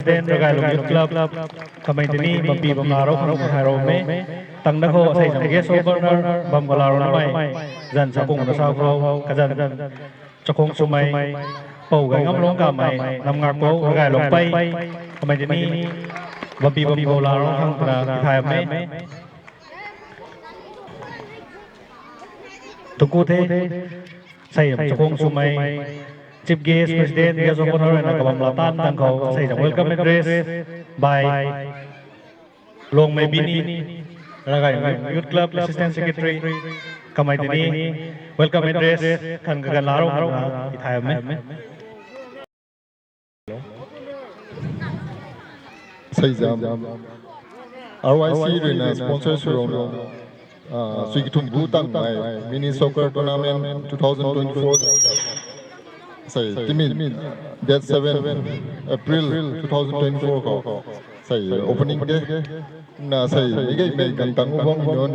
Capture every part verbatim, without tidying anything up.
President Ragailung Youth Club, kamei tini bampi bamla rou khang hai rou me, tang na khou asei zam guest of honour bam gala rou namei, zan sa kung na sa khou, kazan chakhung swmei, pou gay ngam lung kamei, nam ngak pou, Ragailung pei, kamei tini bampi bamla rou khang twna tithay me. Tuku the, sei chakhung swmei, Chief Guest, President, Guest of Honour na kabam latan tang khou, sei zam welcome address by Longmei Bini, Ragailung Youth Club Assistant Secretary, kamei tini welcome address kan kagan la rou na tithay me. Sei zam R Y C ruina sponsor sw rou na, ah, sui kathumh bu tangmei mini soccer tournament two thousand twenty-four. Sei timi date seven April two thousand twenty-four khou sei opening day. Na sei mei gay mei kan tang u bam nunc.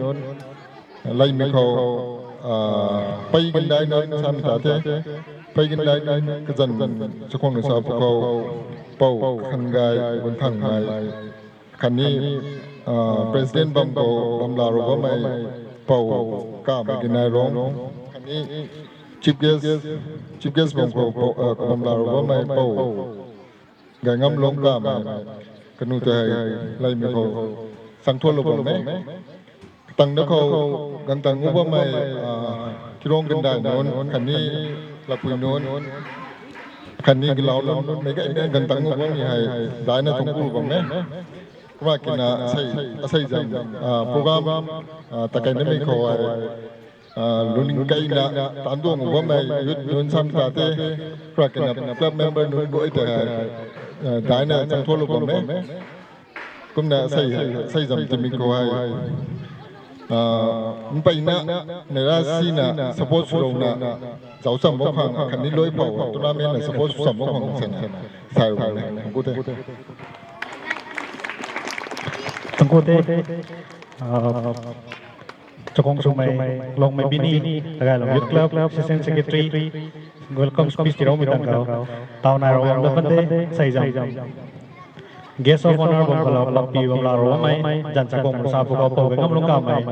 Laimei khou, ah, pei gindai nunc samei ta the. Pei gindai nunc kazan chakhwang na sa pwkhou, pou khan gay, bun thang gay. Khatni, ah, president bam khou bam la rou bammei pou kamei gindai rong. Khatni chief guest, chief guest bam khou pou, ah, bam la rou bammei pou gay ngam lung kamei, kanu ta hei laimei khou sang thuan lou bam e. Tang na khou gangtang u bammei, ah, kirong gandai nunc, khatni lapui nunc, khatni galau nunc, mei gay na gangtang u bammei hei daina thungku bam e. Kumna kina asei, asei zam, ah, program, ah, takai namei khou hei, ah, luning kaina tanduang u bammei youth nunc sam ta the, kumna kina club member nunc guay ta hei, ah, daina thungku lou bam e. Kumna sei, sei zam timik khou hei, ah, mpeyna, neira sina, support sw rou na, zauc cham bou khang, khatni lui pou, tournament na support sw cham bou khang, sen, sai rou na, ku te. Thangku te, ah, chakhwang swmei, Longmei Bini, Ragailung Youth Club, Assistant Secretary, welcome speech tiroumei tang khou, tau nai rou bam da pan the, sei zam. Guest of honour bam gala, bampi bam la rou bammei, zan chakhwang sa pwkhou pou gay ngam lung kamei,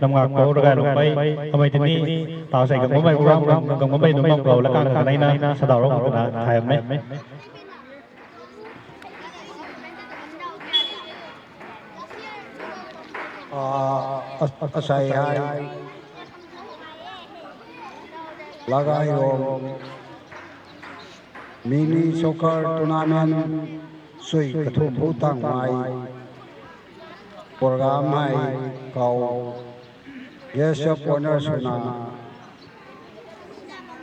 nam ngak pou Ragailung pei, kamei tini, tau sei gang bammei program, gang bammei nunc bam khou, lakang kha naina, sadau rou twna thay me. Ah, as-, asei hei, Lagailong mini soccer tournament sui kathumh bu tangmei program hei khou guest of honour swna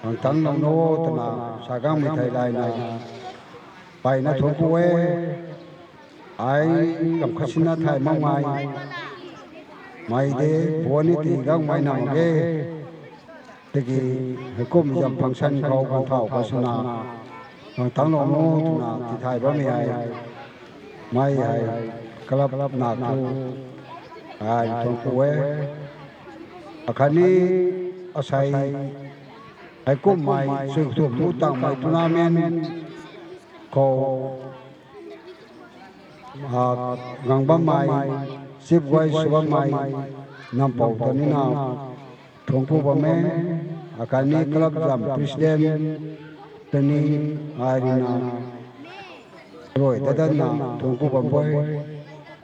gangtang lou nu twna sa gangmei thei layna, mpeyna thungku e. Ai kam khat sina thay makmei, mei de, buan ni ti gangmei nam ge. Tiki heikum zam function khou kan thau khat swna gangtang lou nu twna tithay bammei hei, mei hei club na thu ai thungku e. Akhatni asei, heikum mei sui kathumh bu tangmei tournament khou gang bammei, chief guest sw bammei, nampou ta nina thuangc ku bam e, akhatni club zam president ta ni ai ruina rui dadanna thuangc ku bam e.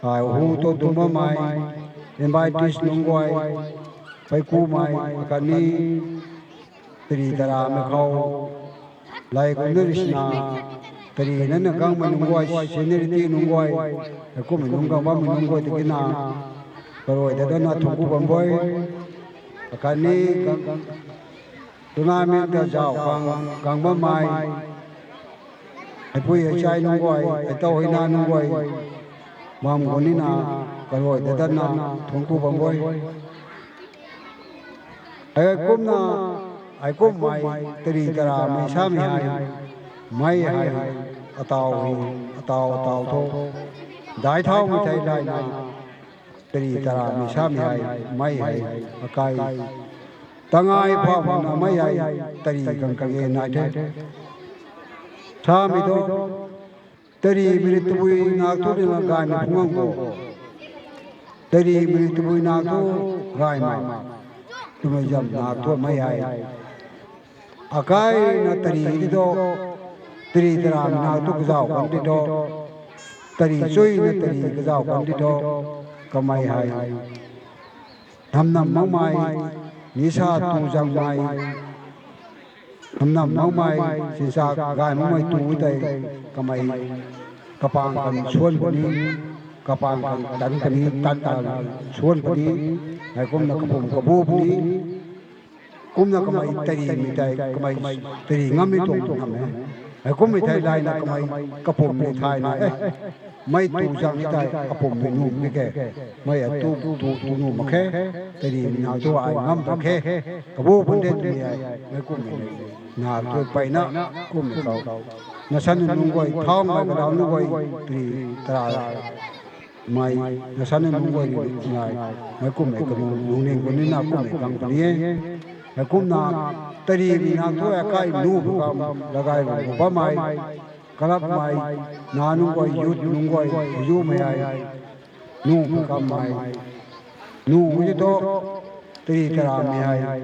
Ai hu tu dungc bammei, invitees nunc guay, peikumei, akhatni tari taramei khou, lai kumna risna, tari nana gangmei nunc guay, seniority nunc guay, hei kummei nunc gang bammei nunc guay tikina, karui dadanna thuangc ku bam e. Akhatni tournament ta zauh khang gang bammei, heipui heichai nunc guay, heitau heina nunc guay, bam khou nina, karui dadanna thuangc ku bam e. Heikumna, heikummei tari taramei samei hei, mei hei, ataw hei, ataw ataw thu, daic thaumei thei layna, tari taramei samei hei, mei hei, akai, tangai phau na mei hei, tari khang kage nai the. Samei thu, tari mei ri tabui nak thu rina gaymei phungc gang bo. Tari mei ri tabui nak thu gaymei, twmei zam nak thu mei hei. Akaina tari ti thu, tari taramei nak thu kazauh kan ti thu, tari chuyna tari kazauh kan ti thu, kamei hei, namnam makmei, nisa tu zangmei, namnam makmei, sinsa gay makmei tu tei, kamei, kapang kan suan puni, kapang kan tan puni, tan tan suan puni, heikumna kapum kabu puni, kumna kamei tarimei tei, kamei tari ngammei tuang tu nam e. Heikummei thei layna kamei kapumc ni thayna e, mei tu zang ni tei apumc ni nuh mak ke, mei a tu, tu, tu nuh mak khe, tarimei na thu ai ngam ta khe, kabu pun de twmei hei, meic kummei ni, na thu peyna, kummei khou, nasan nunc guay, thaumei kadaw nunc guay, tari tara mei, nasan nunc guay ri nai, meic kummei kanu lungning khou nina kummei gang puni e. Heikumna, tarimei na thu akai nuh pw kam, lagay run khou bammei, clubmei, na nunc guay, youth nunc guay, yumei hei, nuh pw kammei, nuh ti thu, tari taramei hei,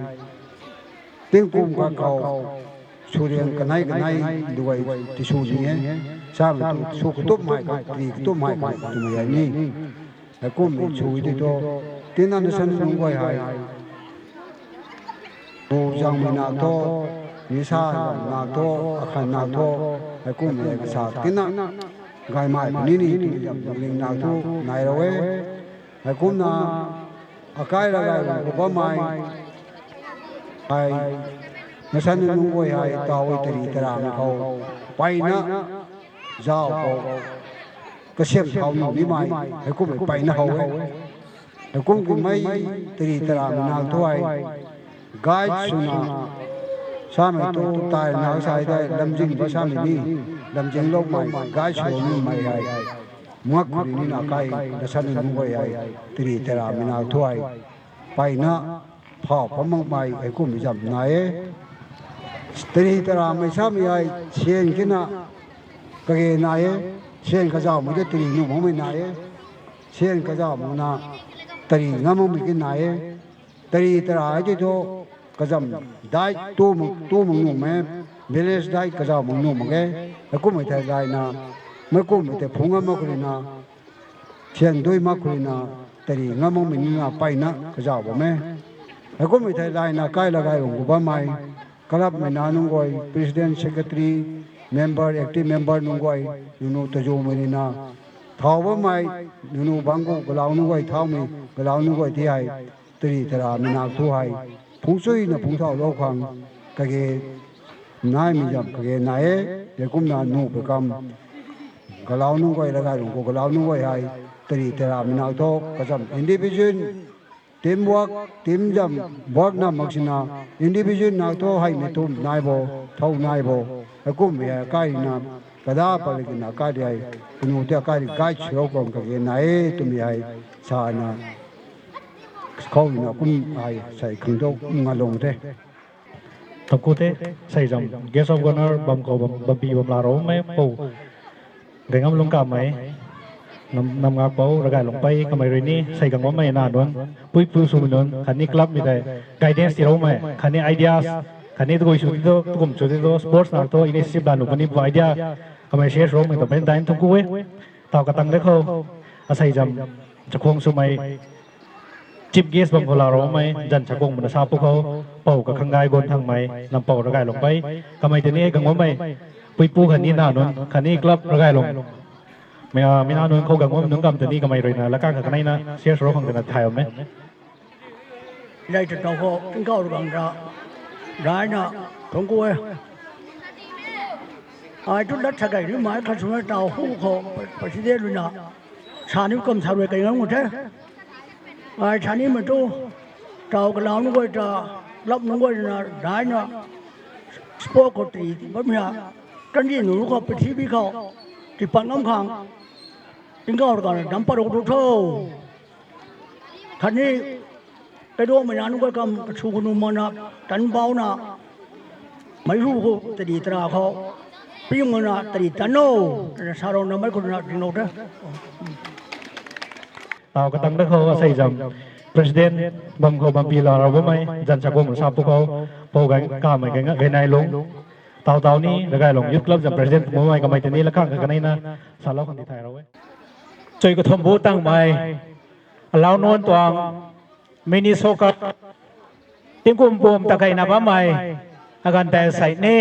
tingkum khat khou, suriang kanei kanei duay tisw ni e, samei tu sw katupmei khat, tari katupmei khat twmei hei ni. Heikummei sw ti thu, tina nasan nunc guay hei, bu zangmei na thu, nisa zang na thu, akhan na thu, heikummei hei kasa tina, gaymei puni ni twmei zam ling na thu, nai rau e. Heikumna, akai lagay run khou bammei, hei, nasan nunc guay hei, taw tari taramei khou, peyna, zauh khou, kasiam thau nuh nimei, heikummei peyna how e. Heikum kummei, tari taramei na thu hei, guide swna, samei tu tai na sai tei, lamzing ba samei ni, lamzingloumei, guide swloumei hei, mak khou ri nina kai, nasan nunc guay hei, tari taramei na thu hei, peyna, phau pam makmei, heikummei zam nai e. Tari taramei samei hei, syan kina, kage nai e, syan kazauhmei ta tari nuh makmei nai e, syan kazauh makna, tari ngam makmei ki nai e, tari tara ti thu, kazam dai tu mak, tu mak nuh mak e, village dai kazauh mak nuh mak e, heikummei thei layna, meic kummei tei phungc ngam mak khou ruina, syan dui mak khou ruina, tari ngam makmei nina peyna kazauh bam e. Heikummei thei layna kai lagay run khou bammei, clubmei na nunc guay, president, secretary, member, active member nunc guay, nunu tazumei ruina, thau bammei, nunu bangc khou galau nunc guay thaumei, galau nunc guay ti hei, tari taramei na thu hei, phungc chuyna phungc thaulou khang, kage naimei zam kage nai e, heikumna nuh pw kam, galau nunc guay lagay run khou galau nunc guay hei, tari taramei na thu, kazam individual, team work, team zam, work na mak sina, individual na thu heimei tum nai bo, thau nai bo, heikummei hei kaina, kada pali kina kai ri hei, kanu ta kai ri guide swlou khang kage nai e twmei hei, sana, khou na kum ai sei khang tu ngalung the. Thangc ku the, sei zam, guest of honour bam khou bam, bambi bam la roumei pou, Gaengam Lungc Kamei. Nam, nam ngak pou, Ragaylung pei, kamei rui ni, sei gang bammei na nunc, puipu swmei nunc, khatni club mei tei, guidance tiiloumei, khatni ideas, khatni tagui sw ti tu, tukum sw ti tu, sports na tu, initiative la nu puni pu idea, kamei share swmei tu, ben time thungku e, taw katang de khou, asei zam, chakhwang swmei, chief guest bam khou laaromei, zan chakhwang muna sa pu khou, pou kakhang gay gun thangmei, nam pou Ragaylung pei, kamei tei ni gang bammei, puipu khatni na nunc, khatni club Ragaylung. Mi, ah, mi na nunc khou gang bam nunc kam tei ni kamei rui na, lakang kha kanei na, share sw khang tei na thay bam e. Lei ta taw khou, tingkauh rui bang ra, daina, thungku e. Ai tu lat sa gay ni mai khat swmei taw hu khou, president rui na, sa ni kam sa rui kai ngam ngu the. Ai sa ni mei tu, taw kalau nunc guay ta, lap nunc guay na, daina, sport khou ti, bammei ha, kandi nunc khou, prithibi khou, ti pan ngam khang, tingkauh rui kan, dam pat ruk tu tho. Khatni, kaiduangmei na nunc guay kam, kachu kanu mana, tan bauna, mei hu khou, tadi tara khou, ping mana, tadi tan o, tana sa rou na mei khou na, ding lou the. Taw katang da khou asei zam, president bam khou bam pi la rou bammei, zan chakhwang sa pu khou, pou gay, kamei gay, gay nai lung. Taw taw ni, Ragaylung Youth Club zam president bammei kamei tei ni lakang kha kanei na, salou khang ti thay rou e. Chui kathumh bu tangmei, alau nunc tuang, mini soccer, tingkum pum ta keyna bammei, aganv tei sei ni,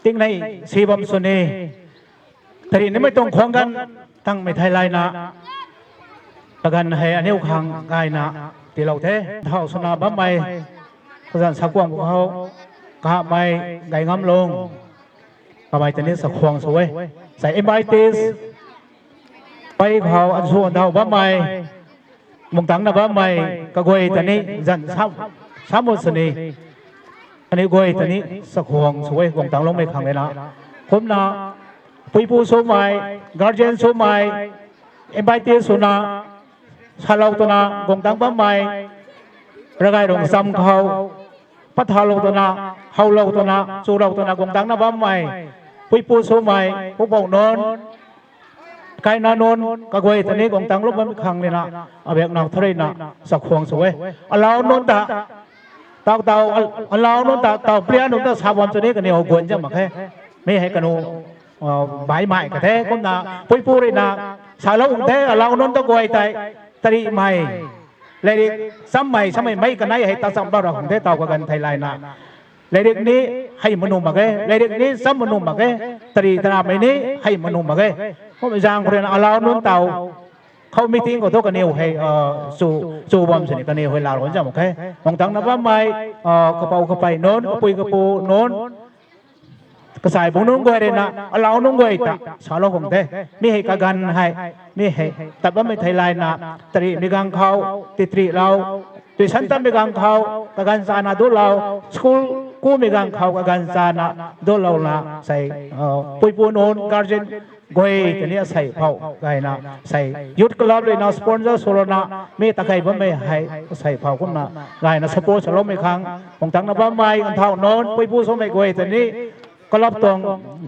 tingnei si bam sw ni, tari nimei tuang khwang ganv tangmei theilayna, kaganv hei aniu khang gayna tiilou the, thau swna bammei, kazanc sakuang khou, kahamhmei gay ngam lung, kamei tei ni chakhwang sw e, sei invitees, pei khou ansu andau bammei, guang tangcna bammei, kaguay tei ni zan sam, sam sw ni, aniu guay tei ni chakhwang sw e, guang tangcloumei khang lena. Kumna, puipu swmei, guardian swmei, invitee swna, salou twna, guang tangc bammei, Ragaylung cham khou, pat thalou twna, howlou twna, chulou twna, guang tangcna bammei, puipu swmei, pupouc nunc, kaina nunc, kaguay tei ni guang tangclou bammei khang lena, abiak nau thu ruina, chakhwang sw e. Alau nunc ta, taw taw, al-, alau nunc ta, taw player nunc ta sa bam sw ni kaniw guan zam mak khe. Mi hei kanu, baihmei ka the, kumna, puipu ruina, salou the, alau nunc ta guay tei, tarihmei, lairik chammei, sammei mei kanei hei ta cham bam ra khang the, taw kaganv theilayna. Lairik ni hei manu mak e, lairik ni cham manu mak e, tari taramei ni hei manu mak e. Kum zaeng khou ruina alau nunc taw, khou meeting khou thu kaniw hei, chu, chu bam sini kaniw hei laa run zam mak khe. Guang tangcna bammei, kapou kapei nunc, kapui kapu nunc, kachai bung nunc guay ruina, alau nunc guay ta, salou khang the. Mi hei kaganv hei, mi hei, tat bammei theilayna, tarihmei gang khou, titrilou, tuisan tatmei gang khou, kaganv chana dulou, school kumei gang khou, kaganv chana dulouna, sei, puipu nunc, guardian, guay tei ni asei phou gayna, sei youth club ruina sponsor swlouna, mi ta key bammei hei asei phou kumna, gayna support saloumei khang, guang tangcna bammei, ganthau nunc, puipu swmei guay tei ni, club tuang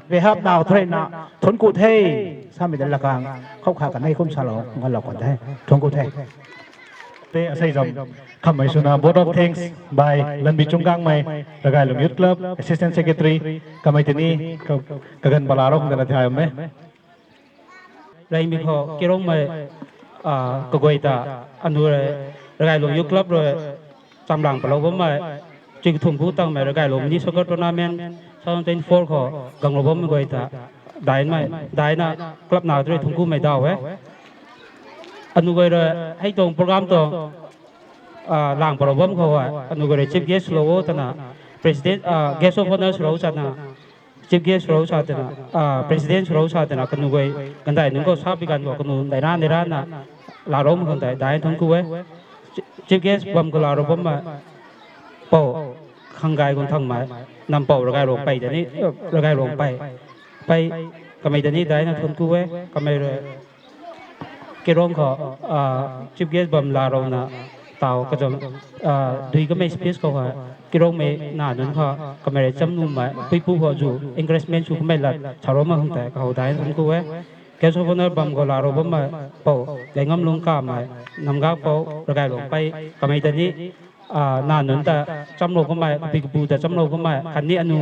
behalf nau thu ruina, thunc ku the, samei ta lakang, khou kha kanei kum salou, ngalou kan the, thunc ku the. Tei asei zam, khamhmei swna vote of thanks, by Lanbi Chungkangmei, Ragaylung Youth Club, Assistant Secretary, kamei tei ni, ka-, kaganv balaa rou khang tana thay bam e. Reymei khou, Kirongmei, kaguay ta, anu rui, Ragaylung Youth Club rui, chamlang palou bammei, chui kathumh bu tangmei Ragaylung Mini Soccer Tournament, two thousand twenty-four khou, ganglou bammei guay ta, daimei, daina, club na tu rui thunc kumei daw e. Anu guay rui, hei tuang program tuang, lang palou bam khou hei, anu guay rui chief guest swlou o twna, president, guest of honour swlou chana, chief guest swlou sa twna, president swlou sa twna, kanu guay, gandai nunc khou sa pi ganv khou kanu daina neirana, laa rou mak khang tei, dai thunc ku e. Chief guest bam khou laa rou bammei, pou, khang gay gun thangmei, nam pou Ragaylung pei tei ni, Ragaylung pei, pei, kamei tei ni daina thunc ku e, kamei rui, Kirong khou, chief guest bam laa rouna, taw kazam, dui kamei speech khou hei, Kirongmei na nunc khou, kamei rui cham numei, puipu khou zu, encouragement sw kamei lat, sa rou mak khang tei, kahou daina thunc ku e. Guest of Honour bam khou laa rou bammei pou, Gaingamlung Kamei, Namgak pou, Ragaylung Pei, kamei ta ni, ah, na nunc ta chamlou kummei, kapi kapu ta chamlou kummei, khatni anu,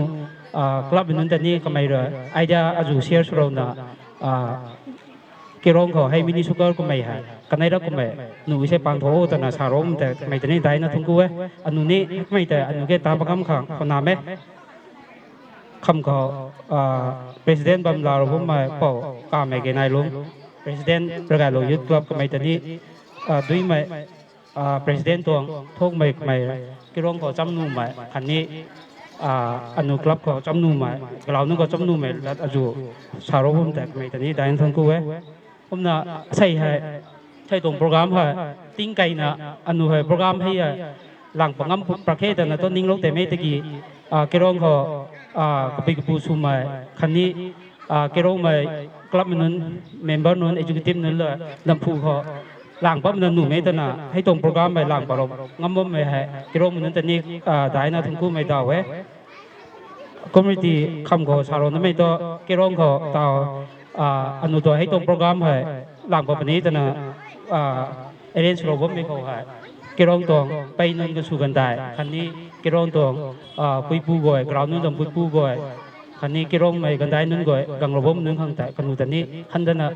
ah, club mei nunc ta ni kamei rui idea azu share swlouna, ah, Kirong khou hei mini soccer kummei hei kanei ra kummei, nu se pang tho twna sa rou ta kamei ta ni daina thuanc ku e. Anu ni kamei ta anu ke ta pakam khang khou nam e. Kham khou, ah, president bam laa rou bammei pou Kamei Gaynailung, president Ragaylung Youth Club kamei ta ni, ah, duimei, ah, president tuang thukmei kamei Kirong khou cham numei khatni, ah, anu club khou cham numei, galau nunc khou cham numei lat azu sa rou bam ta kamei ta ni daina thuanc ku e. Kumna sei hei, sei tuang program hei, ting kaina, anu hei program hei hei, lang pangam pu-, prakhe tana tu ninglou tei mei tiki, ah, Kirong khou, ah, kapi kapu swmei, khatni, ah, Kirongmei club mei nunc, member nunc, executive nunc la, lamphu khou, lang pamna numei tana, hei tuang program hei lang parou, ngam bammei hei, Kirongmei nunc ta ni, ah, daina thuanc kumei daw e. Committee kham khou sa rou namei tu, Kirong khou tau, ah, anu tu hei tuang program hei, lang pa puni tana, ah, arrange rou bammei khou hei, Kirong tuang pei nunc kasw gandai, khatni Kirong tuang, ah, puipu guay, ground nunc tuang puipu guay, khatni Kirongmei gandai nunc guay, gang rou bam nunc khang ta, kanu ta ni, handana,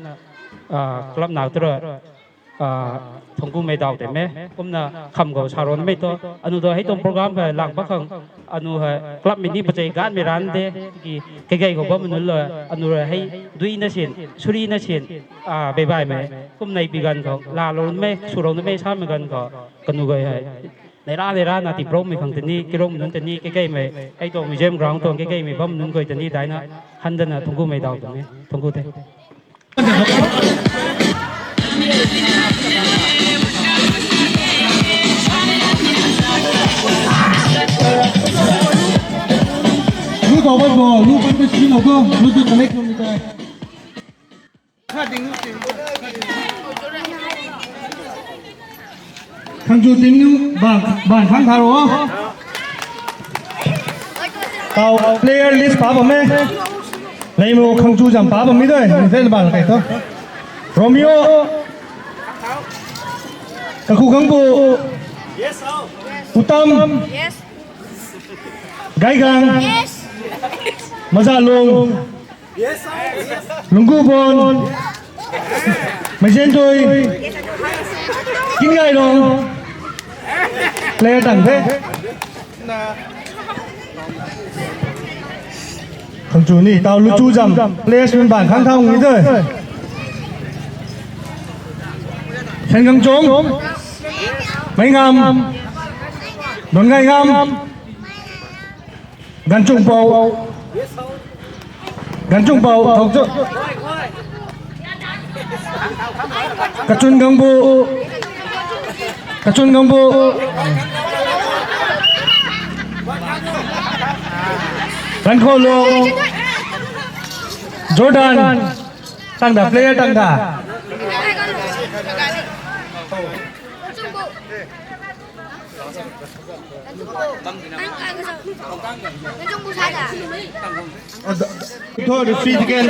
ah, club nak tu rui, ah, thuanc kumei daw tei mei, kumna kham khou sa rou namei tu, anu tu hei tuang program hei lang pa khang, anu hei club mei ni pachei ganmei ran de, ki, kagei khou bammei nunc la, anu rui hei, duina sin, surina sin, ah, beibaimei, kumnei pi ganv khou, laa rou namei, sw rou namei, samei ganv khou, kanu guay hei, neira neira na tiproumei khang ta ni, Kirongmei nunc ta ni, kakeimei, hei tuang museum ground tuang kakeimei bam nunc guay ta ni, daina, handana thuanc kumei daw tuang e, thuanc ku the. Lu tau bam bo, lu pan pe si lo go, lu tu connect lo mi tai. Khangchu team nu bang, bang khang tharo. Tau player list pa bam e. Leimo Khangchu zam pa bam mi doi. Ni zen bang kai to. Romeo. Kakhu Khangpu. Utam. Yes. Gaigang. Yes. Mazalung. Lunggu Bon. Meizentui. Kingailong. Player tang the. Khangchu ni tau luchu zam. Players min bang khang thau ni de. Sen Gang Chung. Mei Ngam. Don Gai Ngam. Ganchung Pau. Ganchung Pau, thok chu. Kachun Gangbu. Kachun Gangbu. Gankholo. Jordan. Tangda, player tangda. Third, fifth again.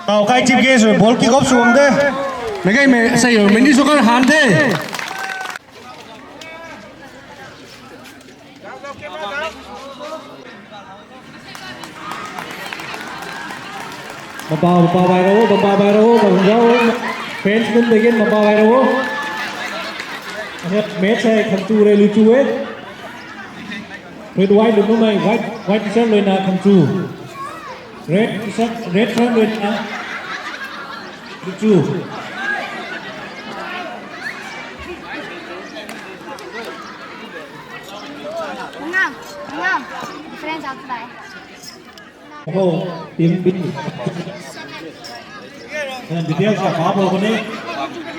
Tau kai chief guest rui ball kick off sw bam de. Mei kai mei sei rui mini soccer han de. Bampa, bampa bai rau, bampa bai rau, bam rau. Fans nunc dei gan bampa bai rau. Match hei Khangchu rui luchu e. Red white lun numei, white, white t-shirt luina Khangchu. Red t-shirt, red shirt luina. Luchu. Ngam, ngam. Friends outside. Ho, team B. Details sa pa bo ko ni.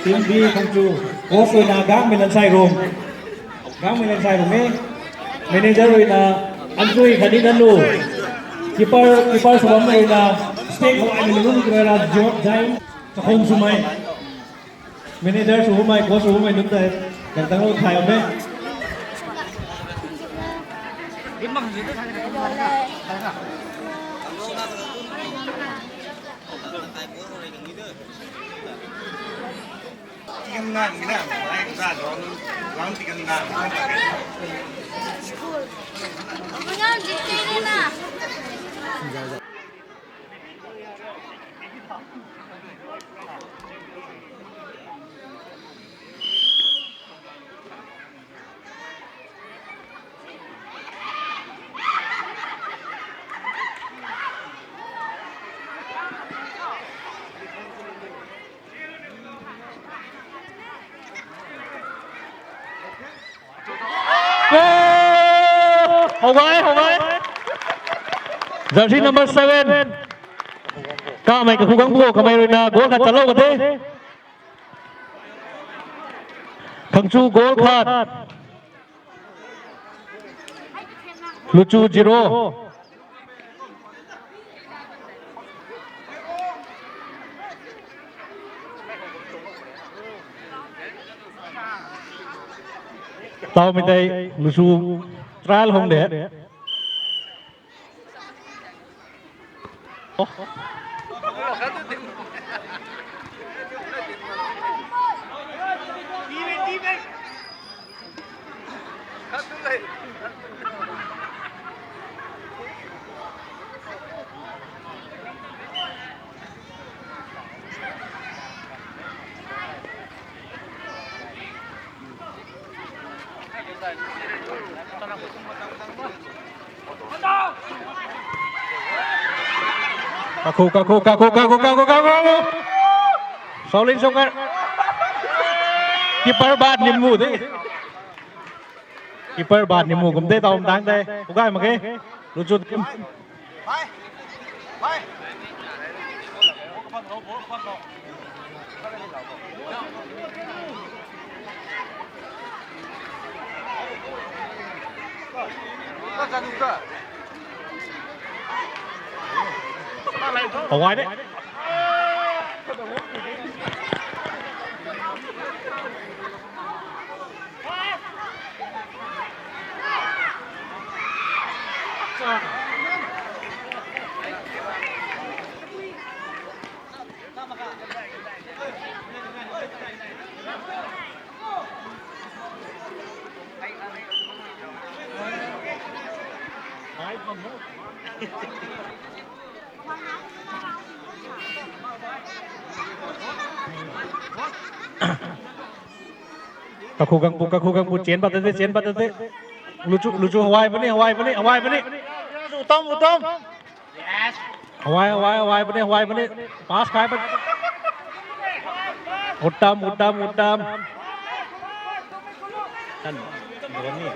Team B Khangchu. Coach ruina Gangmei Lansairung. Gangmei Lansairung e. Manager ruina Anchui Khaninanlu. Keeper, keeper sw bammei ruina Stake Hawai mei lung ruina George Jain. Chakhong swmei. Manager sw bammei, coach sw bammei nunc tei. Kan tang lo thai am e. Goal! Hawai, Hawai. Jersey number seven. Kamei Kakhu Gangpu, kamei ruina goal khat chalou kate. Khangchu goal khat. Luchu zero. Taw mi tei Luchu trial hong de. Kakhu, Kakhu, Kakhu, Kakhu, Kakhu, Kakhu. Shaolin Soccer. Keeper bat nimu de. Keeper bat nimu kum de taw tang de. Pugai mak ge. Luchu team. Hawai de. Kakhu Gangpu, Kakhu Gangpu, chain pat de, chain pat de. Luchu, Luchu, Hawai puni, Hawai puni, Hawai puni. Utam, utam. Hawai, Hawai, Hawai puni, Hawai puni. Pass khai pat. Utam, utam, utam. Kan, kan ni.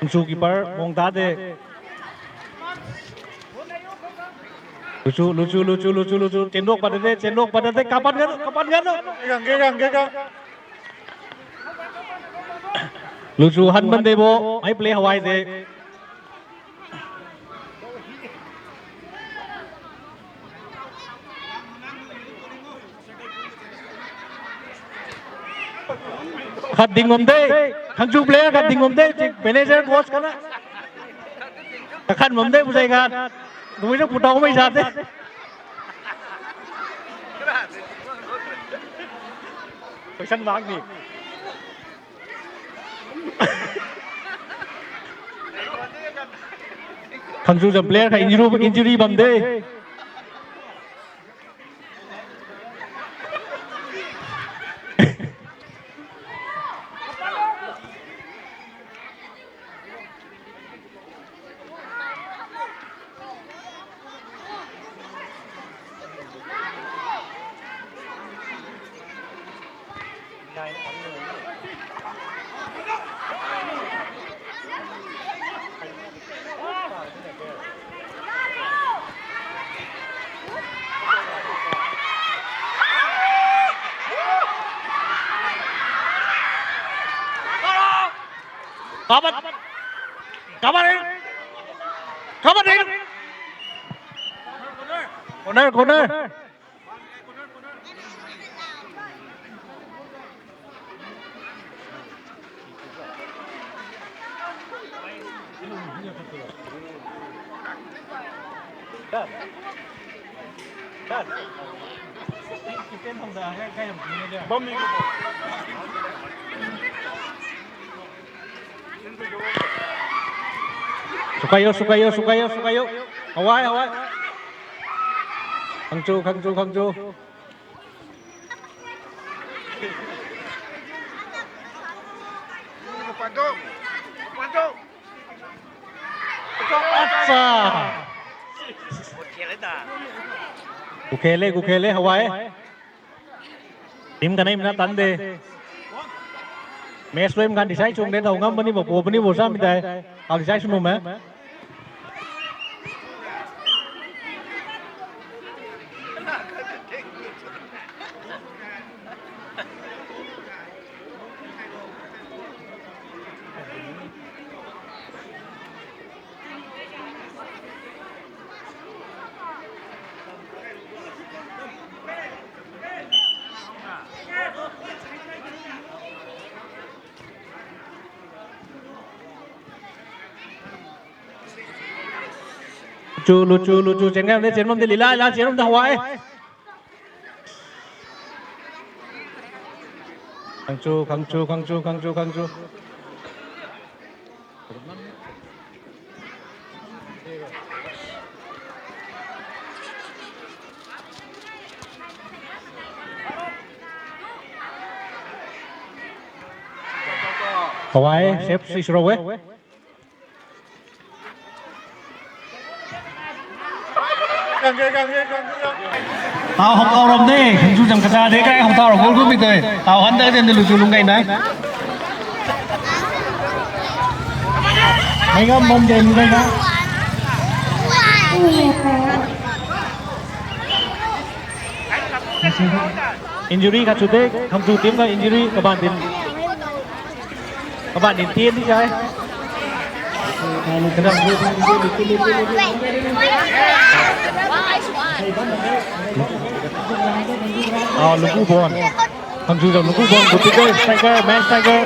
Luchu keeper, mong ta de. Luchu, Luchu, Luchu, Luchu, Luchu. Chain lok pat de, chain lok pat de. Kapan gan, kapan gan. Gang, gang, gang, gang. Luchu han ban de bo. Ai play Hawai de. Khat ding bam de, Khangchu player khat ding bam de, manager coach kana. Khat bam de, pusai khat. Tumei na putau mei sa de. Question mark ni. Khangchu zam player khat injury, injury bam de. Kabat. Kabat in. Kabat in. Corner, corner. Sukayo, sukayo, sukayo, sukayo. Hawai, hawai. Khang chu, khang chu, khang chu. Acha. Gu khele, gu khele, hawai. Team kanei mna tan de. Match loi kan decide chung de, tau ngam bani bo, po bani bo sa mi dai. Au decide sunu me. Chu, lu chu, lu chu, chen ngam de, chen ngam de, lila, lila, chen ngam de, hawai. Khang chu, khang chu, khang chu, khang chu, khang chu. Hawai, save sisrou e. Tau hong tau ram de, khang chu zam kacha de, kai hong tau ram goal ku mi tei. Tau han de, de lu chu lung kai nai. Mai ngam bam de, lung kai na. Injury khat sw de, khang chu team ka injury kaban din. Kaban din tian di jai. Kadang. Ah, Lugu Bon. Khang chu zam Lugu Bon, good striker, man striker.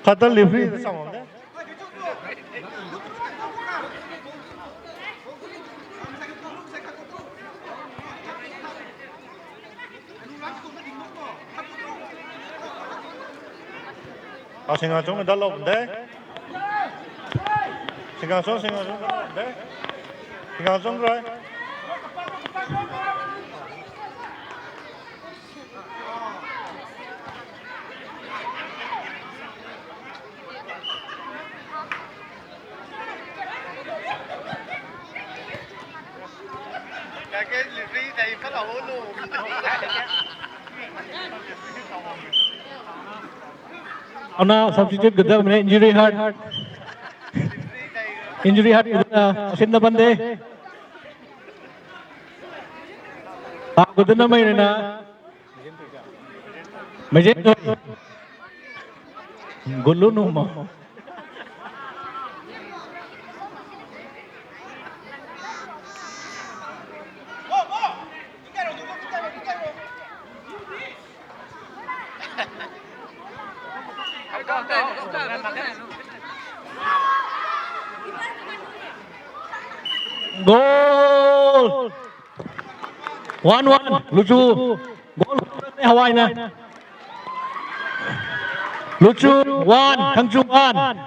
Khat ta referee ta sam de. A, singa chung da lou de. Singa chung, singa chung da lou de. Singa chung rui. Ana substitute gada mane injury hurt. Injury hurt gada na, asin na bande. Ah, gada na mai na. Majen toi. Gulu nu mo. Goal! One one, Luchu. Goal, Hawai na. Luchu, one, Khangchu, one.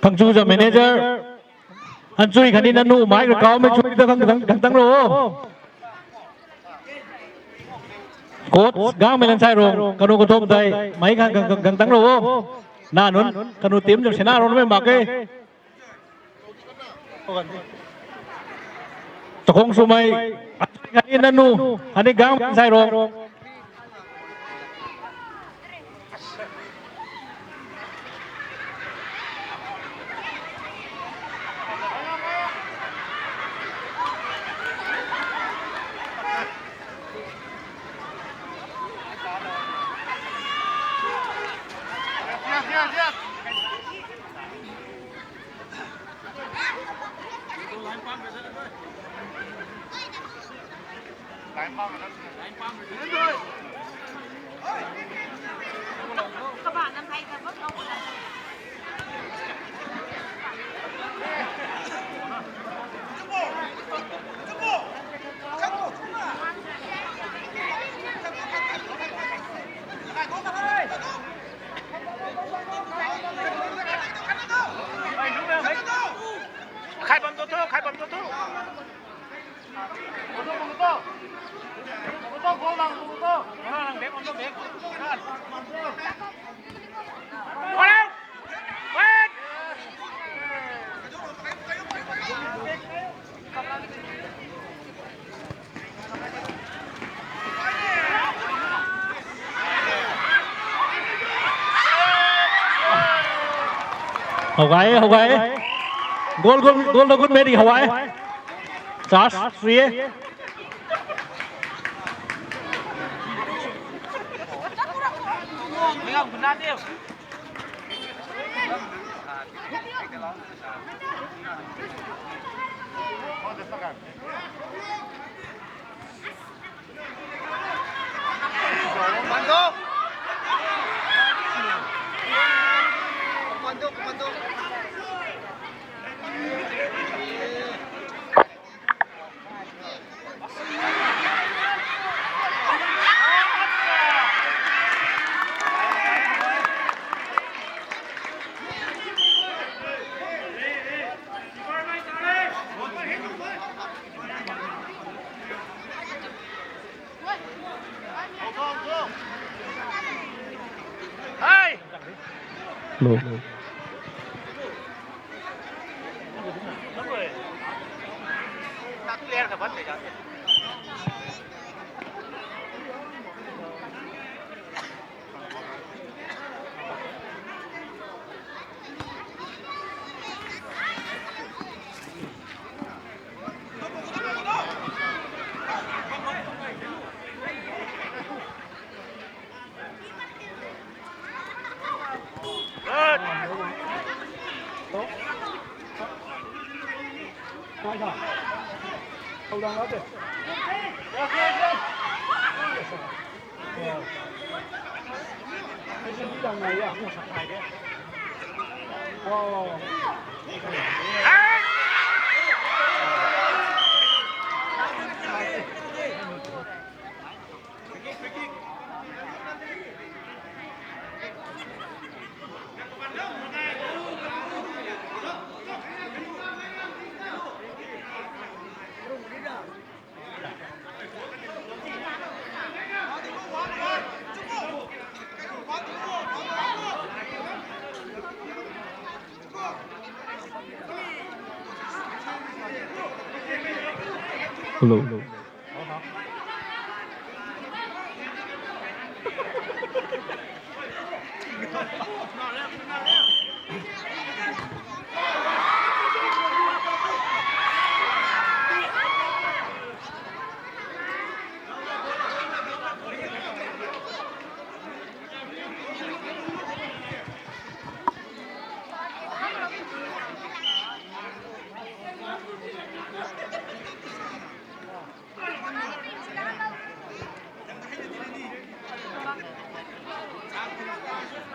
Khang chu za manager. An chui khatni nanu mai ka kau mei chui ta khang, khang, khang tang ro. Coach gang mei lan sai rong, kanu ka thom tai, mai khang, khang, khang, khang tang ro. Na nunc, kanu team jam sena ro mei mak e. Takhong swmei, an chui khatni nanu, khatni gang mei lan sai rong. Khai bam tu thu, khai bam tu thu. Hau gay, hau gay. Goal, goal, goal na gut mei di hau gay. Charge, free e. Hello. Hello.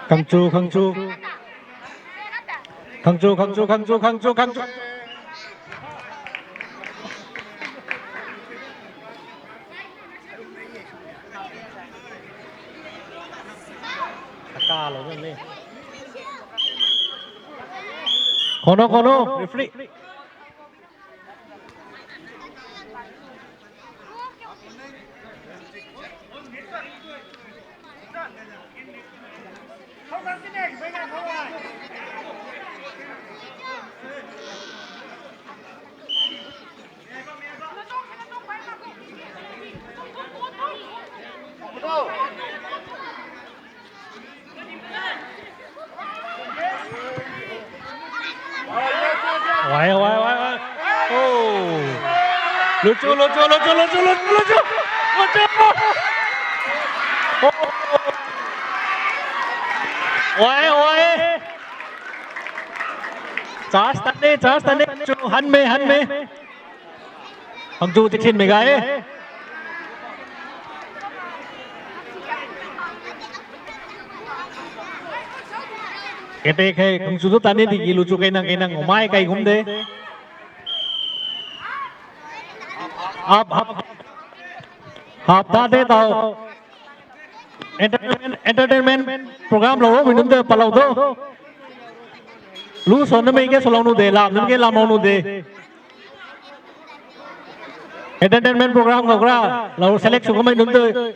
Khangchu, Khangchu. Khangchu, Khangchu, Khangchu, Khangchu, Khangchu. Khono, khono, referee. Wai, wai, wai, wai. Oh. Luchu, luchu, luchu, luchu, luchu, luchu. Luchu. Oh. Wai, wai. Chance tane, chance tane. Chu, han me, han me. Khangchu ti thin mei ga e. Kete khe, Khangchu tu tani di ki luchu kai nang, kai nang, omai kai gum de. Ap, ap, ap ta de tau. Entertainment, entertainment program lou mei nunc de palou do. Lu swan na mei ke swlou nu de, lam na mei ke lam lou nu de. Entertainment program khou kra, lou select sw kamei nunc tei.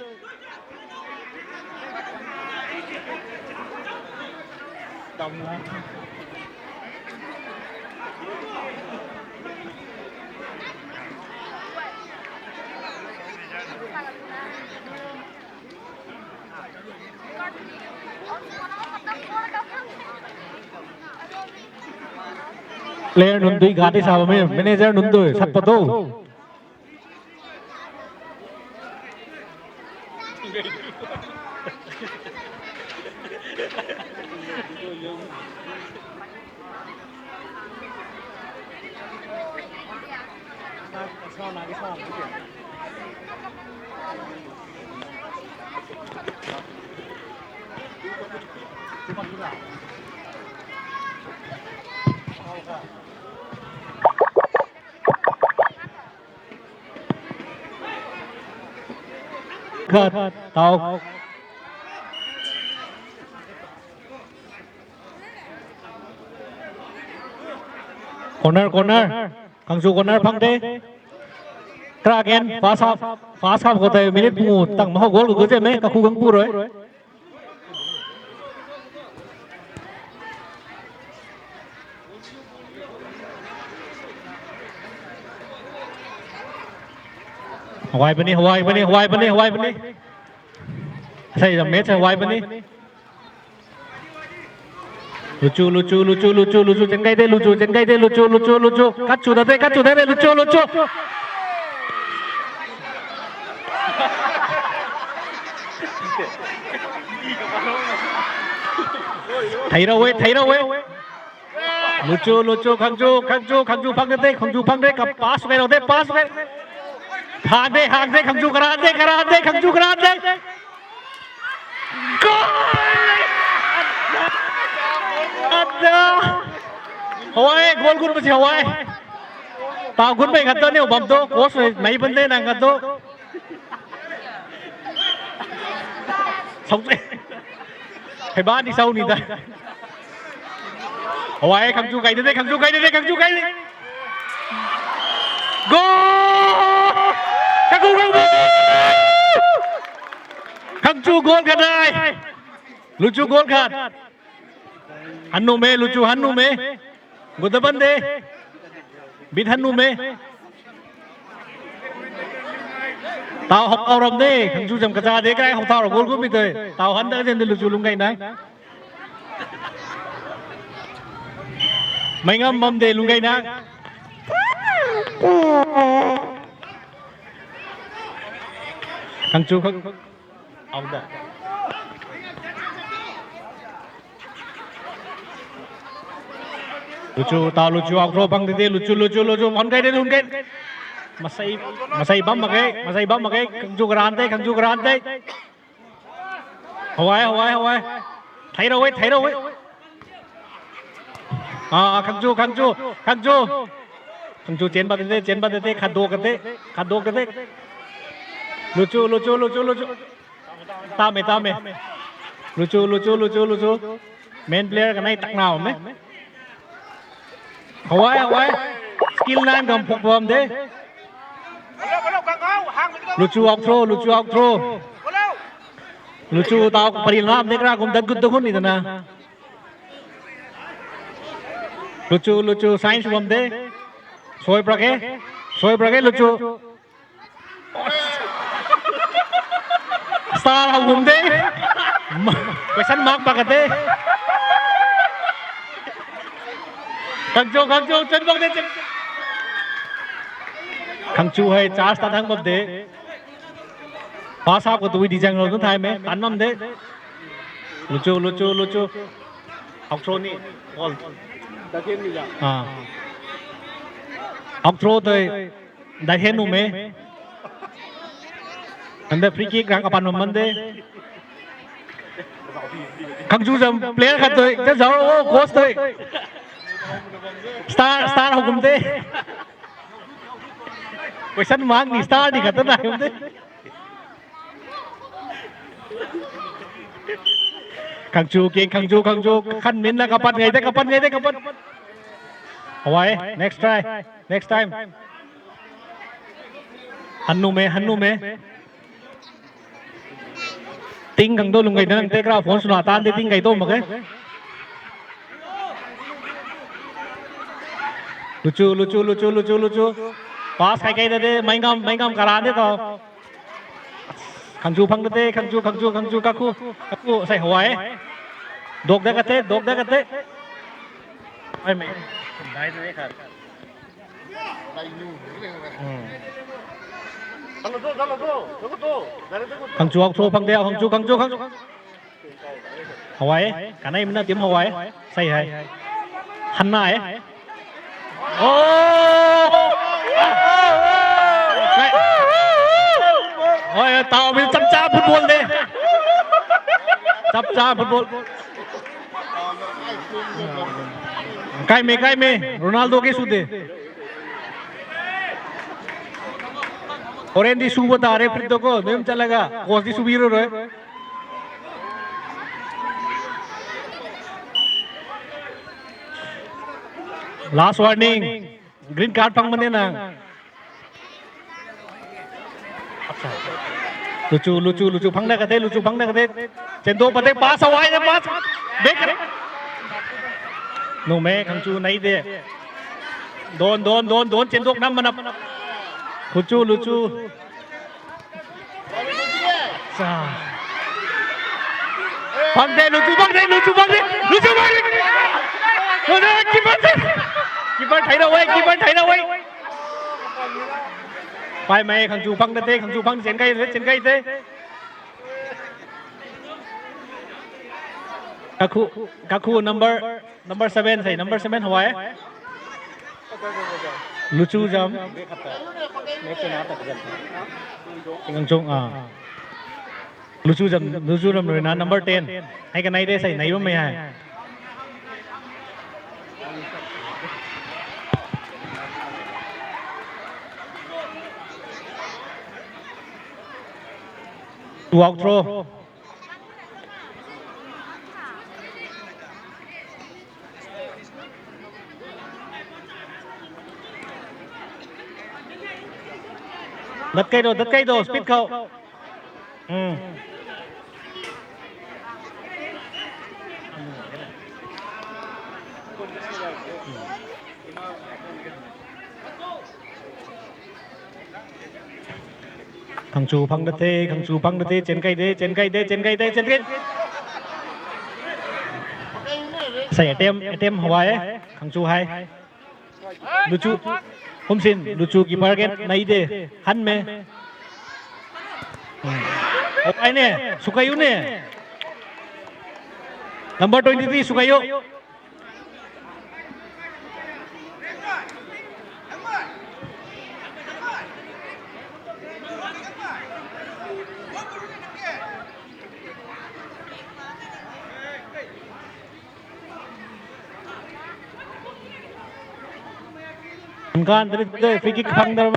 Player nunc dui ga tei sa bammei, manager nunc dui sat pat o. Khat, tau. Corner, corner. Khangchu corner phang de. Kra again, first half. First half khou tei minute pungu tang ma hou goal khou guze me, kakhu gang pu rui. Hawai puni, hawai puni, hawai puni, hawai puni. Sai jam match hawai puni. Luchu, luchu, luchu, luchu, luchu, chen kai de, luchu, chen kai de, luchu, luchu, luchu. Kat chu da de, kat chu da de, luchu, luchu. Thei rau e, thei rau e. Luchu, luchu, Khangchu, Khangchu, Khangchu phang de, Khangchu phang de, ka pass kai rau de, pass kai. Hang de, hang de, Khangchu karan de, karan de, Khangchu karan de. Goal! Ada! Hawai, goal gun pasi hawai. Tau gun pai khat to ni bam to, coach nai ban de nang khat to. Sau se. Hei ba ni sau ni da. Hawai, Khangchu kai de, Khangchu kai de, Khangchu kai de. Goal! Khangchu, Khangchu! Khangchu goal khat ai. Luchu goal khat. Hannu me, luchu hannu me. Gudaban de. Bit hannu me. Tau hok tau ram de. Khangchu jam kacha de, kai hok tau ram goal gun mi de. Tau han da jen de luchu lung kai na. Mei ngam bam de lung kai na. Khangchu khang. Au da. Luchu, tau luchu, au kro bang de de, luchu, luchu, luchu, hon kai de, hon kai. Masai, masai bam mak ge, masai bam mak ge, Khangchu karan de, Khangchu karan de. Hawai, hawai, hawai. Thei rou e, thei rou e. Ah, Khangchu, Khangchu, Khangchu. Khangchu chen ba de, chen ba de, khat do ka de, khat do ka de. Luchu, Luchu, Luchu, Luchu. Tame, tame. Luchu, Luchu, Luchu, Luchu. Main player kanei tak nau me. Hawai, Hawai. Skill nine kam phuk bam de. Luchu out throw, Luchu out throw. Luchu tau pari lam de kra kum dat gut da hun ni ta na. Luchu, Luchu, science bam de. Soi pra ke. Soi pra ke, Luchu. Star hou bam de. Ma-, question mark pa ka de. Khangchu, Khangchu, chen bam de, chen. Khangchu hei charge ta thang bam de. Pass up ko tui di jang lo tu thai me, tan bam de. Luchu, Luchu, Luchu. Out throw ni. Ball. Ah. Out throw tei. Dai hen nu me. Ande free kick rang kapan bam man de. Khangchu zam player khat tei, ta zau, oh, coach tei. Star, star hou kum de. Question mark ni star ni khat ta nai kum de. Khangchu ke, Khangchu, Khangchu, khan min na kapat ngai de, kapat ngai de, kapat. Hawai, next try, next time. Han nu me, han nu me. Ting khang do lung gai na nang te kra phone swna tan de ting gai do mak e. Luchu, Luchu, Luchu, Luchu, Luchu. Pass kai kai de de, mai ngam, mai ngam karan de to. Khangchu phang de de, Khangchu, Khangchu, Khangchu, Kakhu, Kakhu, sei Hawai. Dok de ka te, dok de ka te. Ai me. Dai de kha. Hmm. Khangchu out throw phang de, Khangchu, Khangchu, Khangchu. Hawai, kanei mena team Hawai. Sei hai. Hanna e. Oh! Oi, tau mi chapcha football de. Chapcha football. Kai me, kai me. Ronaldo ke su de. Orange di su bata re, free throw ko. Num chalaga. Coach di su biro re. Last warning. Green card phang mane na. Luchu, Luchu, Luchu phang na ka de, Luchu phang na ka de. Chendo pa de pass away de pass. Back. Nu me Khangchu nai de. Don, don, don, don, chendo nam mana. Luchu, Luchu. Sa. Bang de, Luchu bang de, Luchu bang de, Luchu bang de. Luchu, keeper de. Keeper thai na wei, keeper thai na wei. Pai mai, Khangchu bang de, Khangchu bang chen kai de, chen kai de. Kakhu, Kakhu number Number seven sei, number seven Hawai. Luchu zam. Ngang chung, ah. Luchu zam, Luchu zam rui na number ten. Hei kanei de sei, nei bam mei hei. Two out throw. Dat kai do, dat kai do, speed khou. Hmm. Khangchu phang da the, Khangchu phang da the, chen kai de, chen kai de, chen kai de, chen kai. Sei attempt, attempt Hawai, Khangchu hei. Luchu, Humsin, Luchu keeper ke nai de, han me. Hmm. Hawai ne, Sukayu ne. Number twenty-three, Sukayu. Kan dari de free kick phang dar.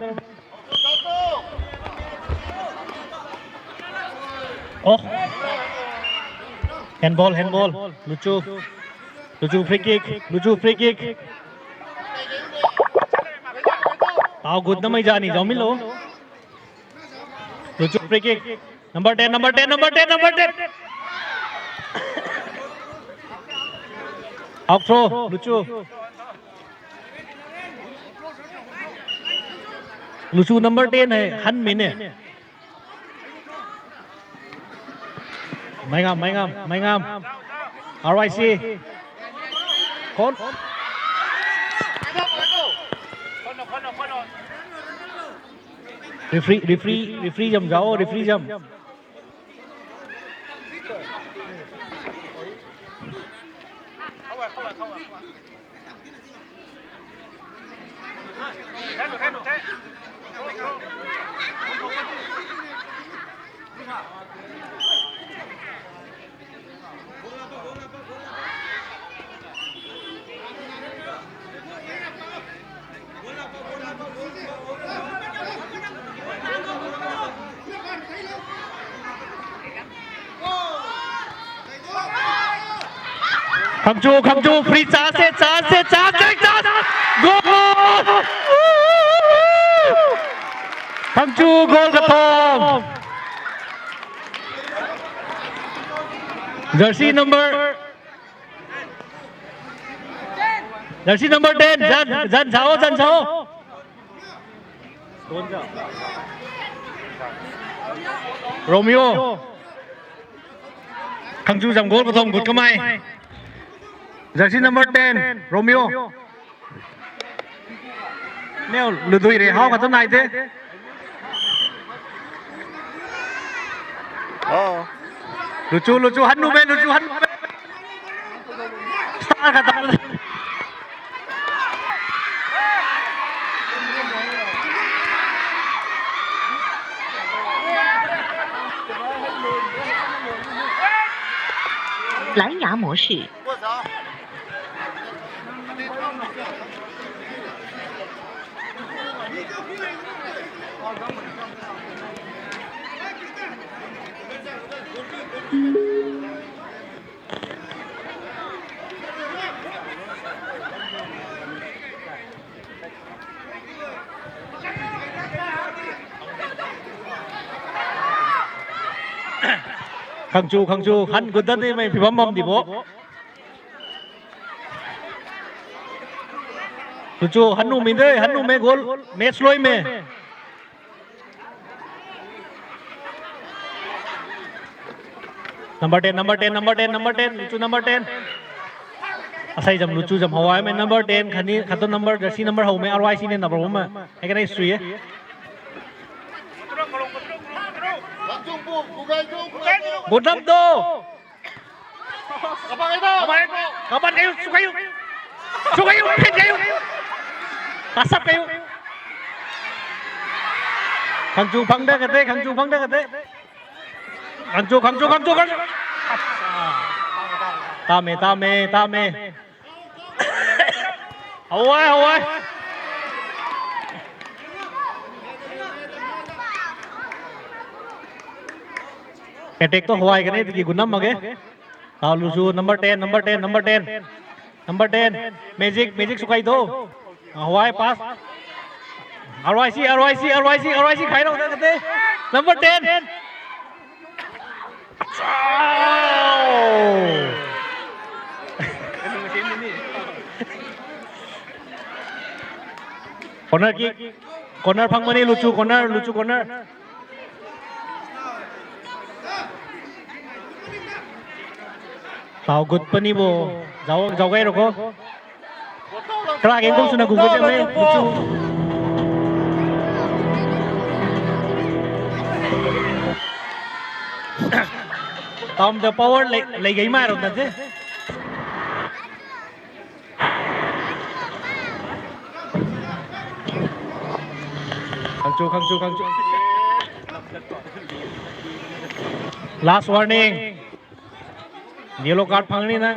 Oh. Handball, handball. Luchu. Luchu free kick. Luchu free kick. Tau gut na mai jani jao mi lo. Luchu free kick. Number ten, number ten, number ten, number ten. Out throw, Luchu. Luchu number ten hai, han mine. Maingam, Maingam, Maingam. R Y C. Kon? Referee, referee, referee jam jao, referee jam. Khangchu, Khangchu, free chance, chance, chance, chance, goal! Khangchu goal kathom. Jersey number, jersey number ten, Zan, Zan sao, Zan sao. Romeo. Khangchu zam goal kathom gut kamei. Jersey number ten, Romeo. Neo, ludui re, hau kata nai de. Oh. Luchu, Luchu, han nuh me, Luchu, han nuh me. Star kata. 蓝牙模式。 Khangchu, Khangchu, han gut dat di mei phi bam bam di bo. Khangchu, han nuh mi de, han nuh me goal, match lui me. Number ten, number ten, number ten, number ten, Luchu number ten. Asei zam Luchu zam hawai mei number ten, khani, khat tu number, jersey number how mei, R Y C ni number one mei. Hei kanei sui e. Good up do. Kapat kayu, su kayu. Su kayu, phin kayu. Tasap kayu. Khangchu phang da kate, Khangchu phang da kate. Khangchu, Khangchu, Khangchu, Khangchu. Tame, tame, tame. Hawai, hawai. Attack tu hawai kane tiki gunam mak ge. Tau Luchu number ten, number ten, number ten. Number ten. Magic, Magic su kai do. Hawai pass. R Y C, R Y C, R Y C, R Y C khai rau da kate. Number ten. Corner kick. Corner phang mani, Luchu corner, Luchu corner. Tau gut pani bo. Zau, zau gai roko. Kra keng kum swna gu gu jam e, Luchu. Tam the power lei, lei gei mai ro ta the. Khangchu, Khangchu, Khangchu. Last warning. Yellow card phang ni na.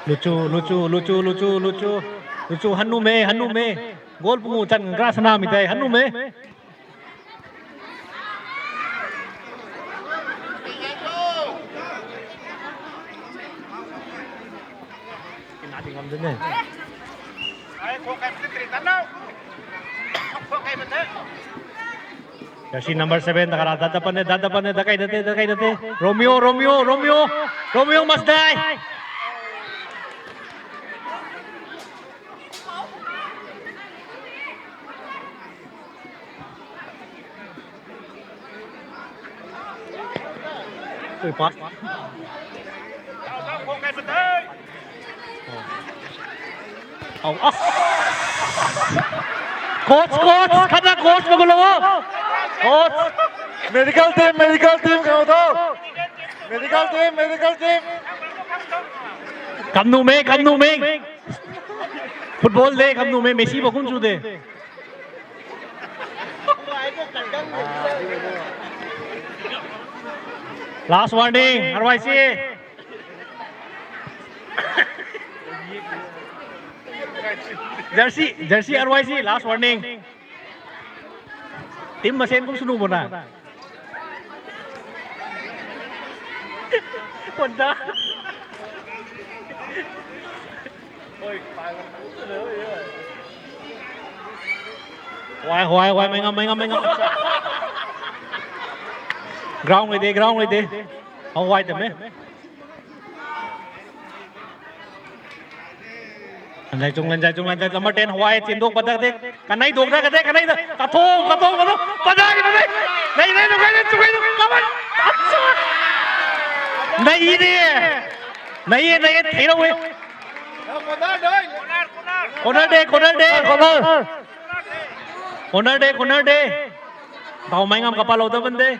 Luchu, luchu, luchu, luchu, luchu. Luchu, hannume, hannume. Goal pungu chan gra sana mi tei, hannume. Kina di ngam dun e. Jersey number seven, takara, dada pane, dada pane, dakai date, dakai date. Romeo, Romeo, Romeo. Romeo must die. Ui, pass. Oh, ah. Coach, coach, khana coach magulo. Coach. Medical team, medical team, kau tho. Medical team, medical team. Kamnume, kamnume. Football de, kamnume, Messi bo kum chu de. Last warning, R Y C. Jersey, jersey R Y C, last warning. Team masen kum sunu bona. Pon da. Huai, huai, huai, mei ngam, mei ngam, mei ngam. Ground rui de, ground rui de. How huai te me. Lanzai chung, lanzai chung, lanzai number ten huai, chin dok padak de. Kanei dok da ka de, kanei da. Kathong, kathong, kathong. Padai, padai. Nei, nei, nei, nei, chung, nei, kaman. Acha. Nei de. Nei, nei, thei rau e. Corner de, corner de. Corner. Corner de, corner de. Tau mei ngam kapalou ta ban de.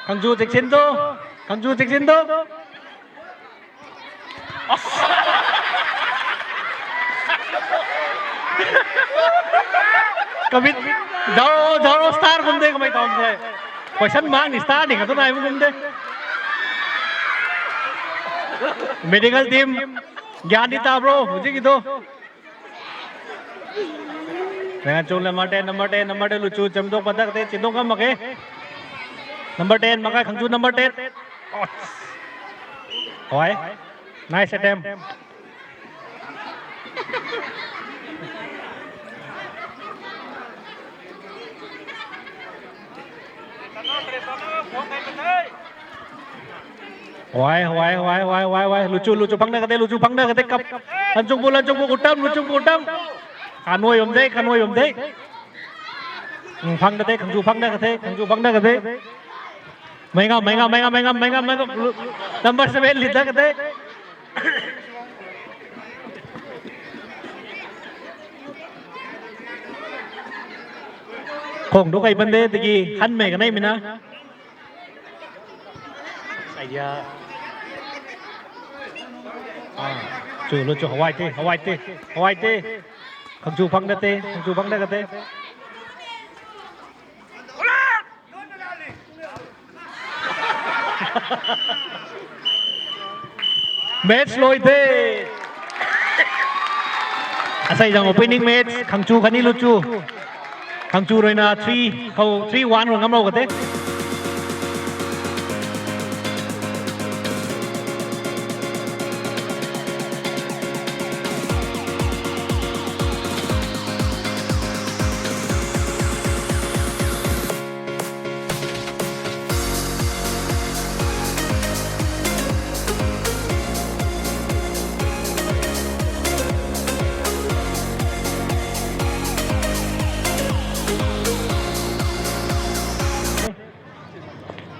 Khangju chiksin tu. Khangju chiksin tu. Kamit. Zaro, zaro star kum de kamei tau de. Question mark ni star ni katu nai kum de. Medical team. Gyan di ta bro, hujik ki tu. Dengan chung number ten, number ten, number ten, luchu, cham dok padak te, chindok kam mak e. Number ten, makai khangchu number ten. Oh. Oi. Nice attempt. Huai, huai, huai, huai, huai, huai. Luchu, luchu, phangna kate, luchu, phangna kate, kap. Lanchungpu, lanchungpu, kutam, luchungpu, kutam. Kanui bam de, kanui bam de. Hmm, phangna te, khangchu phangna kate, khangchu phangna kate. Mei ngam, mei ngam, mei ngam, mei ngam, mei ngam, mei ngam. Lu-, number seven, lida kate. Khong du kai bande, tiki, han mei kanei mina. Aiya. Ah, chu lo chu, hawai te, hawai te, hawai te. Khangchu phangna te, khangchu phangna kate. Match loi the. Asei zang opening match, khangchu khatni luchu. Khangchu ruina three, khou three one rui ngam rou kate.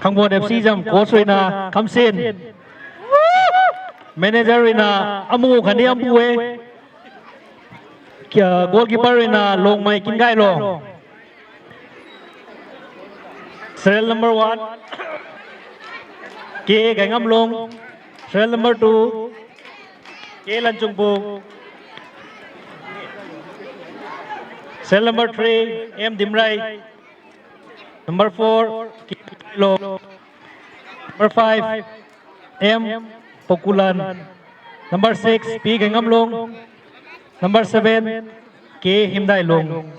Khangbuan F C zam coach ruina Kamsen. Manager ruina amu khatni ampu e. Kya, goalkeeper ruina Longmei Kingailong. Serial number one, K Gaingamlong. Serial number two, K Lanchungpu. Serial number three, M Dimrai. Number four, K Lo. Number five, M Pokulan. Number six, P Gaingamlung. Number seven, K Himdailung.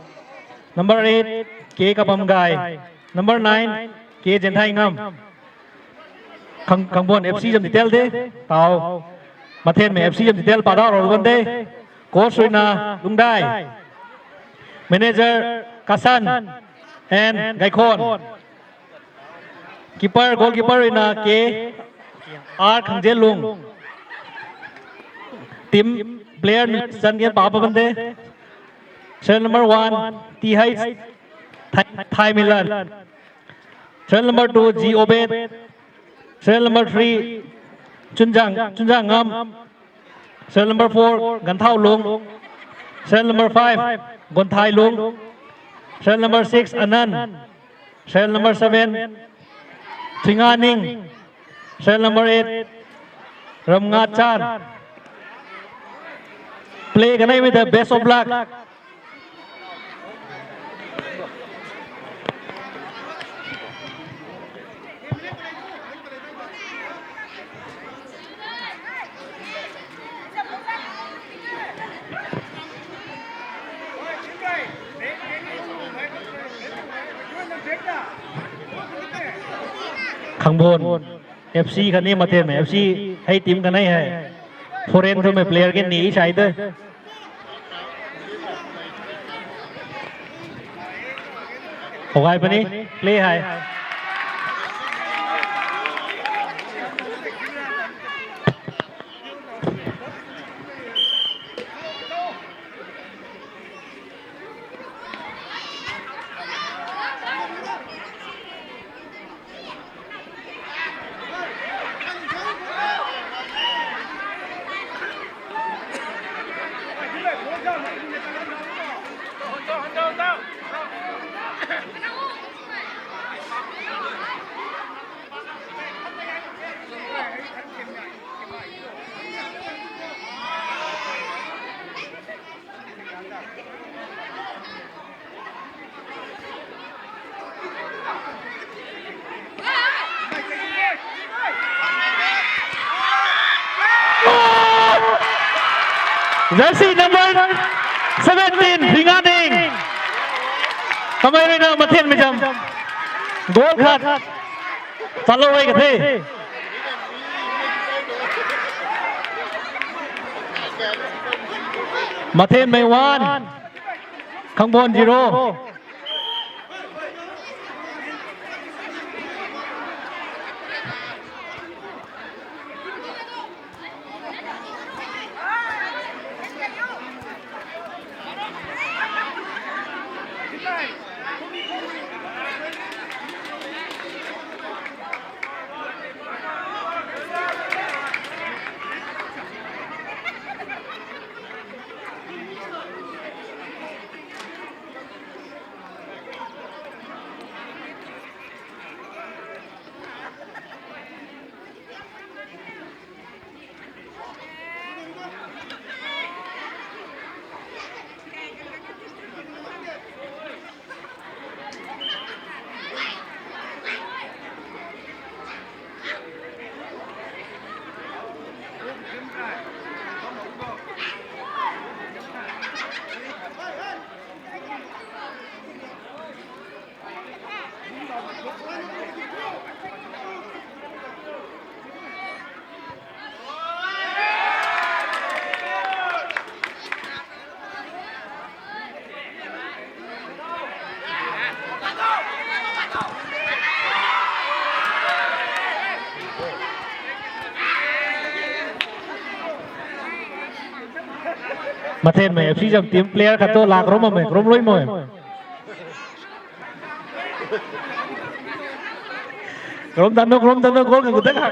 Number eight, K Kabamgai. Number nine, K Jenthaingam. Khang-, Khangbon F C zam detail de, tau. Mathenmei F C zam detail padau rou bam de. Coach ruina Lungdai. Manager Kasan and Gaikhon. Keeper, goalkeeper ruina K R Khangzenlung. Team player chan gen pa bam de. Serial number one, T H Thai-, Thaimilan. Serial number two, G Obed. Serial number three, Chunjang, Chunjang Ngam. Serial number four, Ganthaulung. Serial number five, Gonthailung. Serial number six, Anand. Serial number seven, Thinganing. Serial number eight, Ramngachan. Play kanei with the best of luck. Khangbon F C khatni Mathenmei F C hei team kanei hei. Foreign twmei player ke ni sai de. Hogai puni, play hei. Jersey number seventeen, Ringa Ding. Kamei ruina Mathenmei zam goal khat chalou e kathe. Mathenmei one, Khangbon zero. Mathenmei F C zam team player khat tu lak rom mei, rom lui mei. Rom tanu, rom tanu, goal ka kudak ha.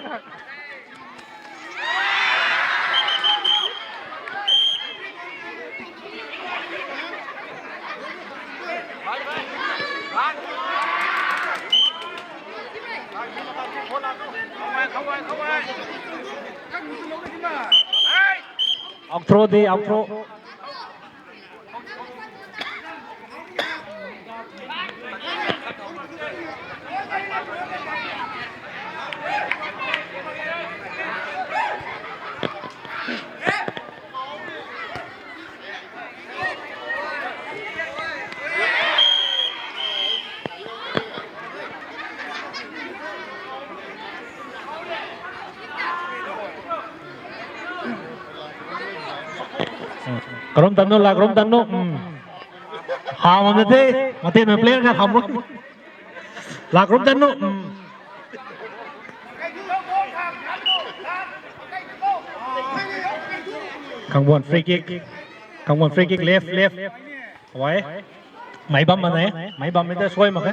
Outro de, outro. Rom tanu, lak rom tanu. Hmm. Ham na the. Mate na player ka ham rom. Lak rom tanu. Hmm. Kangbuan free kick. Kangbuan free kick, left, left. Wai. Mai bam ma ne. Mai bam mi ta soi mak khe.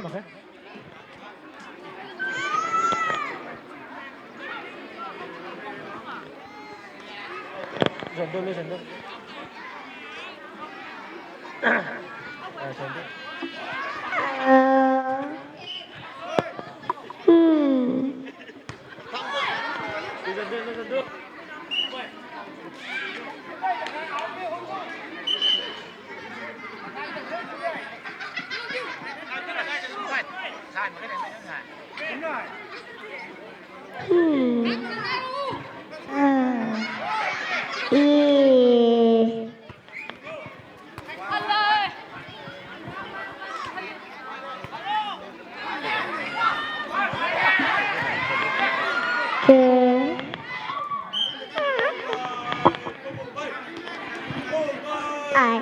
Hmm. Ah. Ee. Ke. Ai.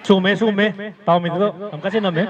Sumei, sumei. Tau mi tu, tam kasi na me.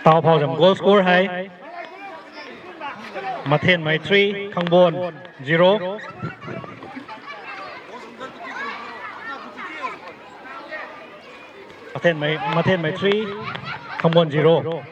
Tau phau zam goal score hei. Mathenmei three, Khangbon zero. Mathenmei, Mathenmei three, Khangbon zero.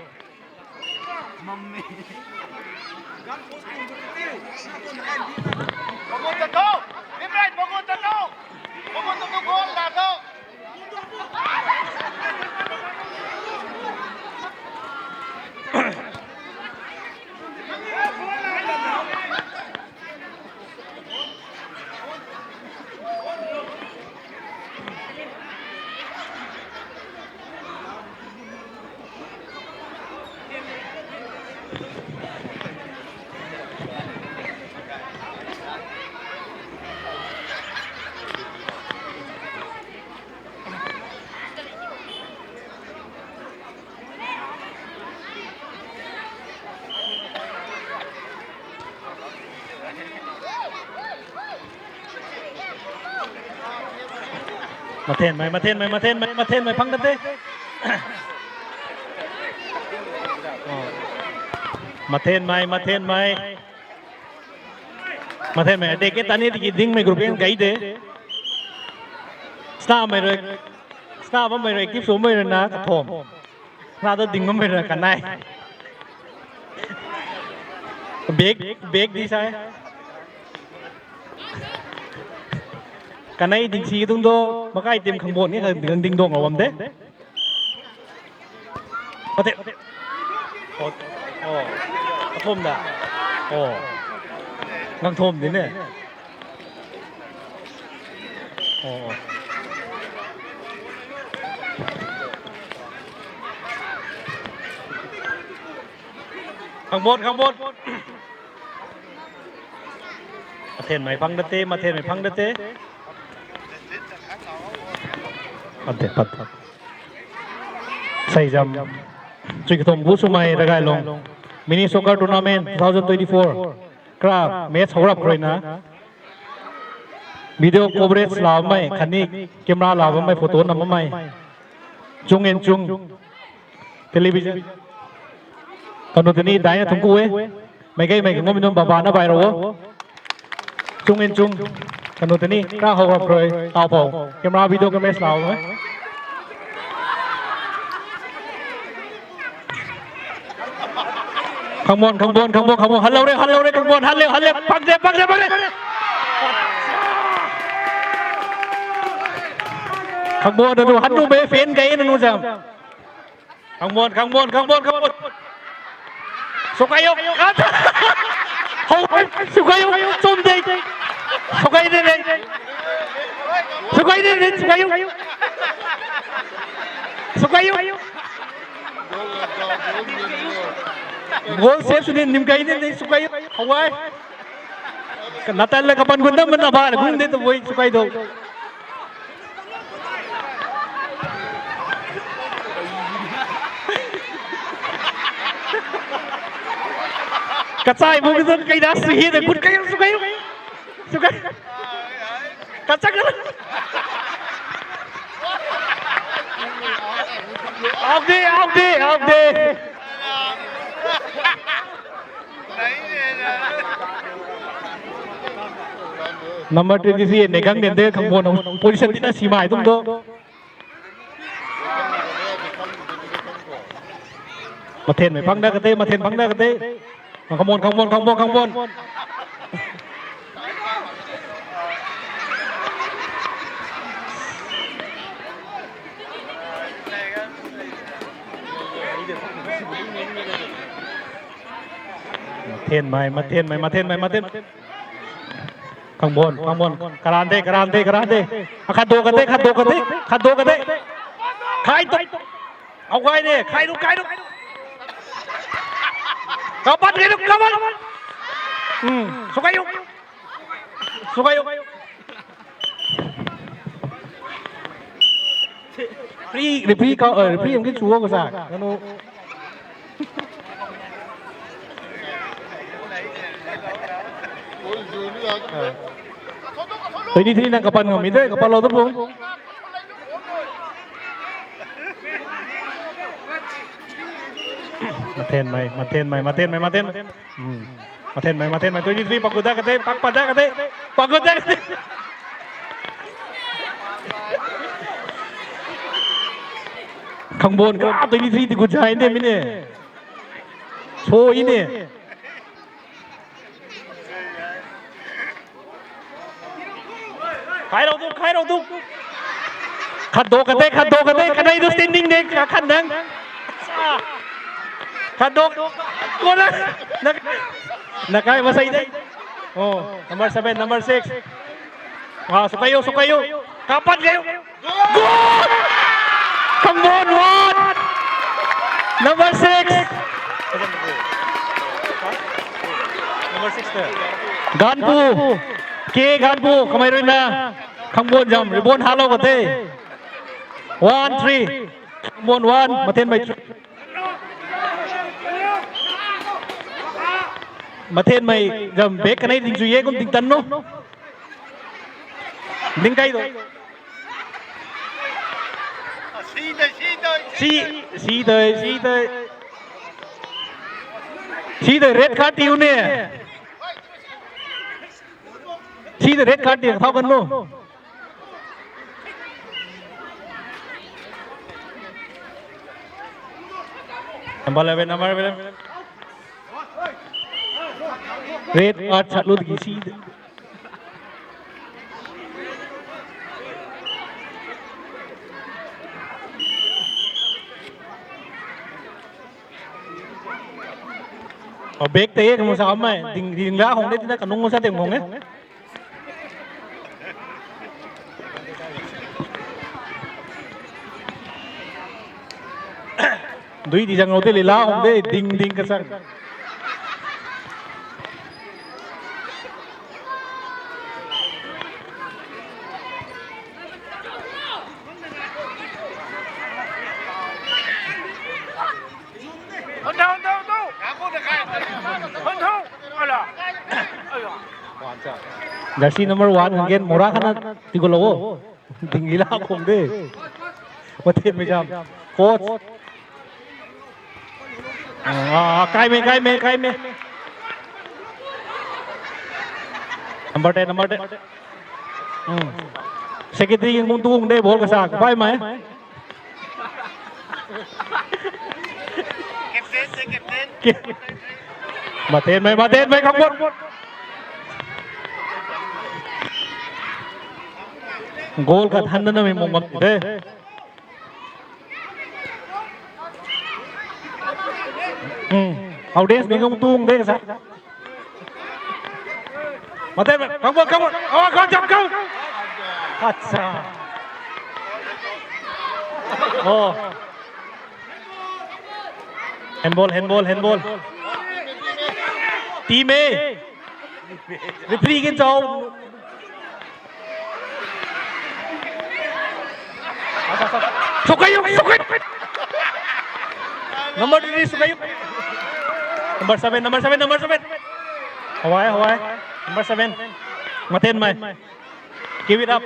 Mathenmei, Mathenmei, Mathenmei, Mathenmei phang da te. Oh. Mathenmei, Mathenmei. Mathenmei, de ke tani tiki dingmei group yang gai de. Sna mei rui, sna bammei rui active swmei rui na kathom. Sna ta ding bammei rui na kanei. Bag, bag di sai. Kanei ding si tung do, makai team Khangbon ni ding, ding dong lo bam de. Pate. Oh, oh. Kathom da. Oh. Ngang thom di ne. Oh. Khangbon, Khangbon. Mathenmei phang da te, Mathenmei phang da te. Pate, pate. Seizam. Chui kathom bu swmei Ragailong Mini Soccer Tournament two thousand twenty-four. Kra match hou rap khou rui na. Video coverage la bammei, khatni camera la bammei, photo nam bammei. Chung en chung. Television. Kanu tini daina thungku e. Mei gei mei kangum num baba na bai ro. Chung en chung. Kanu tini kra hou rap khou rui. Tau phou. Camera video camera la bammei. Khangbon, Khangbon, Khangbon, Khangbon. Hello re, hello re, Khangbon. Hello, hello. Pak de, pak de, pak de. Khangbon, nanu, hanu be fan kai nanu zam. Khangbon, Khangbon, Khangbon, Khangbon. Sukai yo. Hou, sukai yo. Chum de. Sukai de de. Sukai de de, sukai yo. Sukai yo. Goal save suni nim kai ni, ni sukai. Hawai. Natal la kapan gunda mana ba gung de tu boi sukai do. Kachai bu gizan kai da si hi de gut kai sukai. Sukai. Kachak na. Out de, out de, out de. Number twenty-three, Negang Dende, Khangbon, position tina simai tum do. Mathenmei phang da kate, Mathen phang da kate. Khangbon, Khangbon, Khangbon, Khangbon. Mathenmei, Mathenmei, Mathenmei, Mathenmei. Khangbon, Khangbon. Karante, Karante, Karante. Akhat do kate, khat do kate, khat do kate. Khai to. Au khai de, khai ru, khai ru. Kapat khai ru, kapat. Hmm, sukai yu. Sukai yu. Free, referee ka, eh, referee ang ki chuo ko sa. Nanu. Twenty-three nang kapan ngam mi de, kapan lo tu pung. Mathenmei, Mathenmei, Mathenmei, Mathen. Hmm. Mathenmei, Mathenmei, twenty three, pakuda kate, pak pada kate, pakuda kate. Khangbon ka twenty three ti kuzai ne mine. So ine. Khai rau tu, khai rau tu. Khat do kate, khat do kate, kanei tu standing de, khat nang. Khat do. Kona. Na, na kai masai de. Oh, number seven, number six. Ah, sukayo, sukayo. Kapat kayo. Goal! Khangbon one! Number six! Number six there. Ganpu. K Ganpu, kamei rui na. Khangbon zam, rebound halou kate. One three. Khangbon one, Mathenmei three. Mathenmei zam, back kanei ding chu ye kum ding tan no. Ding kai do. Si, si dei, si dei. Si dei red card tiu ne. Si dei red card tiu thau kan mo. Number eleven, number eleven. Red card chat lu ki si. Oh, back tei kanu sa kamei. Ding, ding la hong de, tina kanung sa teng hong e. Dui di zang rau de, lila hong de, ding, ding kasang. Hon thau, hon thau, hon thau. Hon thau. Ala. Aya. Jersey number one, again, Mora khana tigolo. Ding lila khong de. Mathenmei zam. Coach. Ah, kaimei, kaimei, kaimei. Number ten, number ten. Hmm. Secretary ngung tuang de, ball kasa, kaimei. Captain, the captain. Mathenmei, Mathenmei, Khangbon. Goal khat han na mei mung bam de. Hmm. Audience ni ngung tuang de sa. Mathenmei, Khangbon, Khangbon. Oh, go, jump, go. Acha. Oh. Handball, handball, handball. Team A. Referee kin chau. Sukayo, sukayo. Number three, sukayo. Number seven, number seven, number seven. Hawai, hawai. Number seven. Mathenmei. Give it up.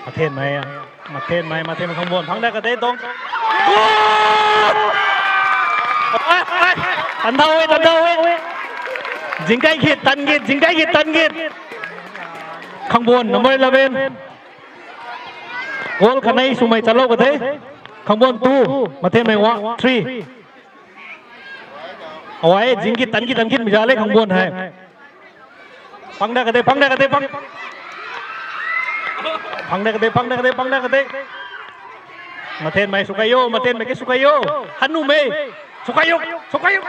Mathenmei, Mathenmei, Mathenmei Khangbon phang da kate dong. Goal! Tan dau e, tan dau e. Zingkai khit, tan git, zingkai khit, tan git. Khangbon, number eleven. Goal kanei swmei chalou kate. Khangbon two, Mathenmei one, three. Awai, zingkit, tankit, tankit, mizale Khangbon hei. Pangda kate, pangda kate, pang. Pangda kate, pangda kate, pangda kate. Mathenmei sukayo, Mathenmei ke sukayo. Hanumei. Sukayo, sukayo.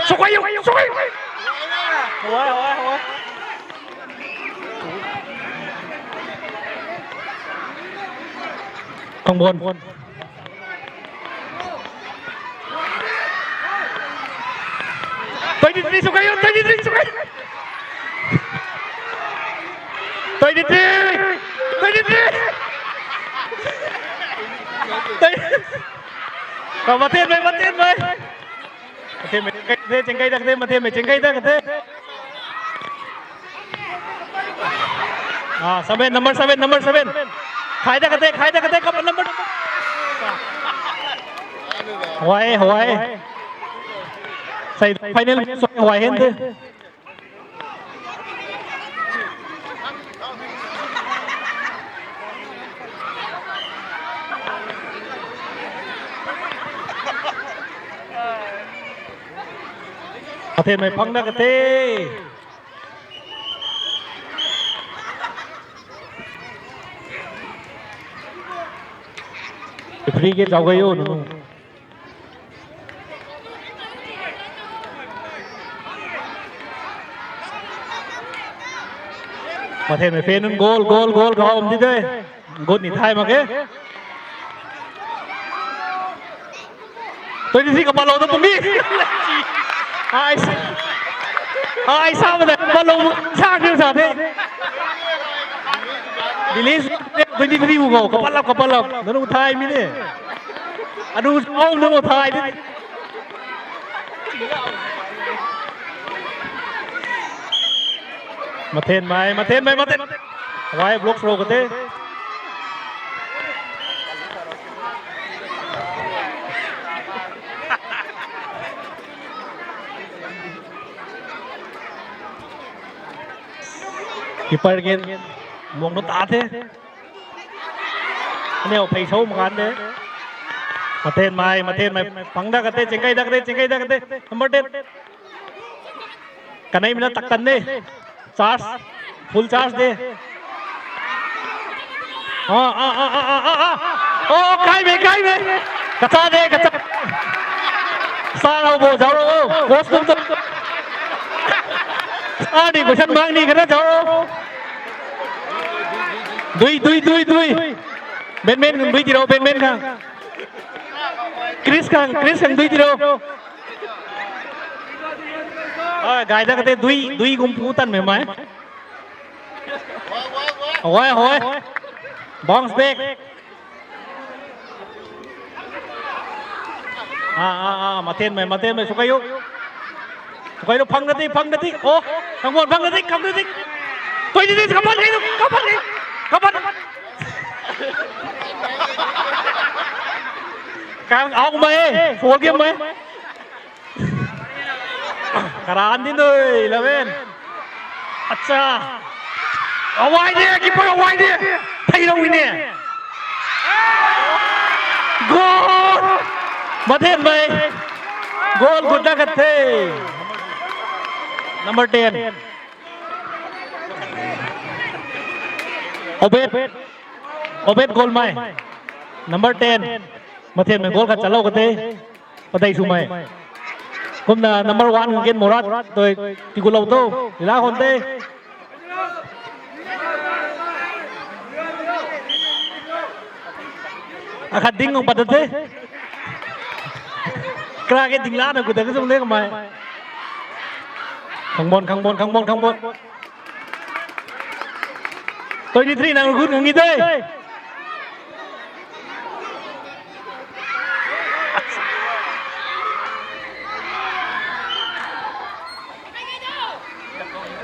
Sukayo, sukayo. Hawai, hawai, hawai. Khangbon. Twenty-three sukayo, twenty-three sukayo. Twenty-three, twenty-three. Ka Mathenmei, Mathenmei. Mathenmei chingkai da kate, chingkai da kate, Mathenmei chingkai da kate. Ah, seven, number seven, number seven. Khai da kate, khai da kate, kapat number. Huay, huay. Sai final, sai huay hen de. Mathenmei phang na kate. Referee ke zau gei o nunc. Mathenmei fan nunc goal, goal, goal kahawm di de. Goal ni thay mak ke. Twenty three kapat lou ta pumi. Ai sa, ai sa ma de kapat lou sa kiu sa the. Delete twenty three bu go kapat lap, kapat lap. Nanu thay mi ne. Anu sa nanu thay di. Mathenmei, Mathenmei, Mathen. Why block throw kate? Keeper gen. Mong nu ta the. Aneu phei sou mak kan de. Mathenmei, Mathenmei, phang da kate, chingkai da kate, chingkai da kate. Number ten. Kanei mina tak tan de. Charge. Full charge de. Ah, ah, ah, ah, ah, ah, ah. Oh, kai me, kai me. Kacha de, kacha. Sa rau bo, zau rau. Coach tum tum. Sa ni, question mark ni, kana zau rau. Dui, dui, dui, dui. Benmen, dui tiro, Benmen khang. Chris khang, Chris khang, dui tiro. Ah, gai da kate dui, dui gum pu tan me mai. Hoi, hoi. Bounce back. Ah, ah, ah, Mathenmei, Mathenmei, sukai yo. Sukai lo, phang na di, phang na di. Oh, Khangbon, phang na di, phang na di. Koi di di, kapat di, kapat di, kapat. Kang au mai, foul game mai. Karan di nui, eleven. Acha. Awai de, keeper awai de. Thei lou ni. Goal. Mathenmei. Goal gut da kate. Number ten. Obed. Obed goal mai. Number ten. Mathenmei goal khat chalou kate. Patei swmei. Kumna number one Gen Morat toi tikulou tu. Lila honte. Akhat ding ngong pat te. Kra ke ding la na ku ta ka sung de kamai. Khangbon, Khangbon, Khangbon, Khangbon. Twenty three nang gut ngi de.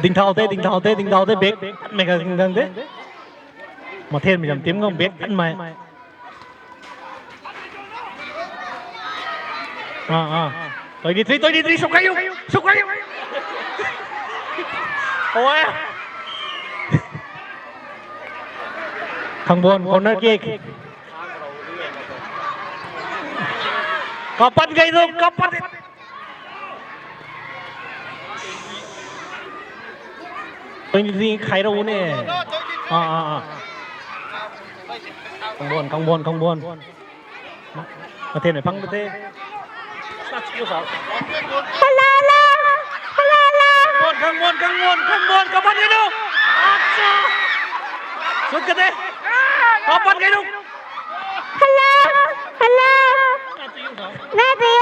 Ding thau te, ding thau te, ding thau te, bek. Mei ka ding dang te. Mathenmei jam tim ngam bek tan mai. Ah, ah. Twenty three, twenty three, sukai yu, sukai yu. Oi. Khangbon, corner kick. Kapat gai do, kapat. Twenty three khai rou ne. Ah, ah, ah. Khangbon, Khangbon, Khangbon. Mathenmei phang te. Hala, hala. Hala, hala. Khangbon, Khangbon, Khangbon, Khangbon, kapat gai do. Acha. Sut kate. Kapat gai do. Hala, hala. Na de.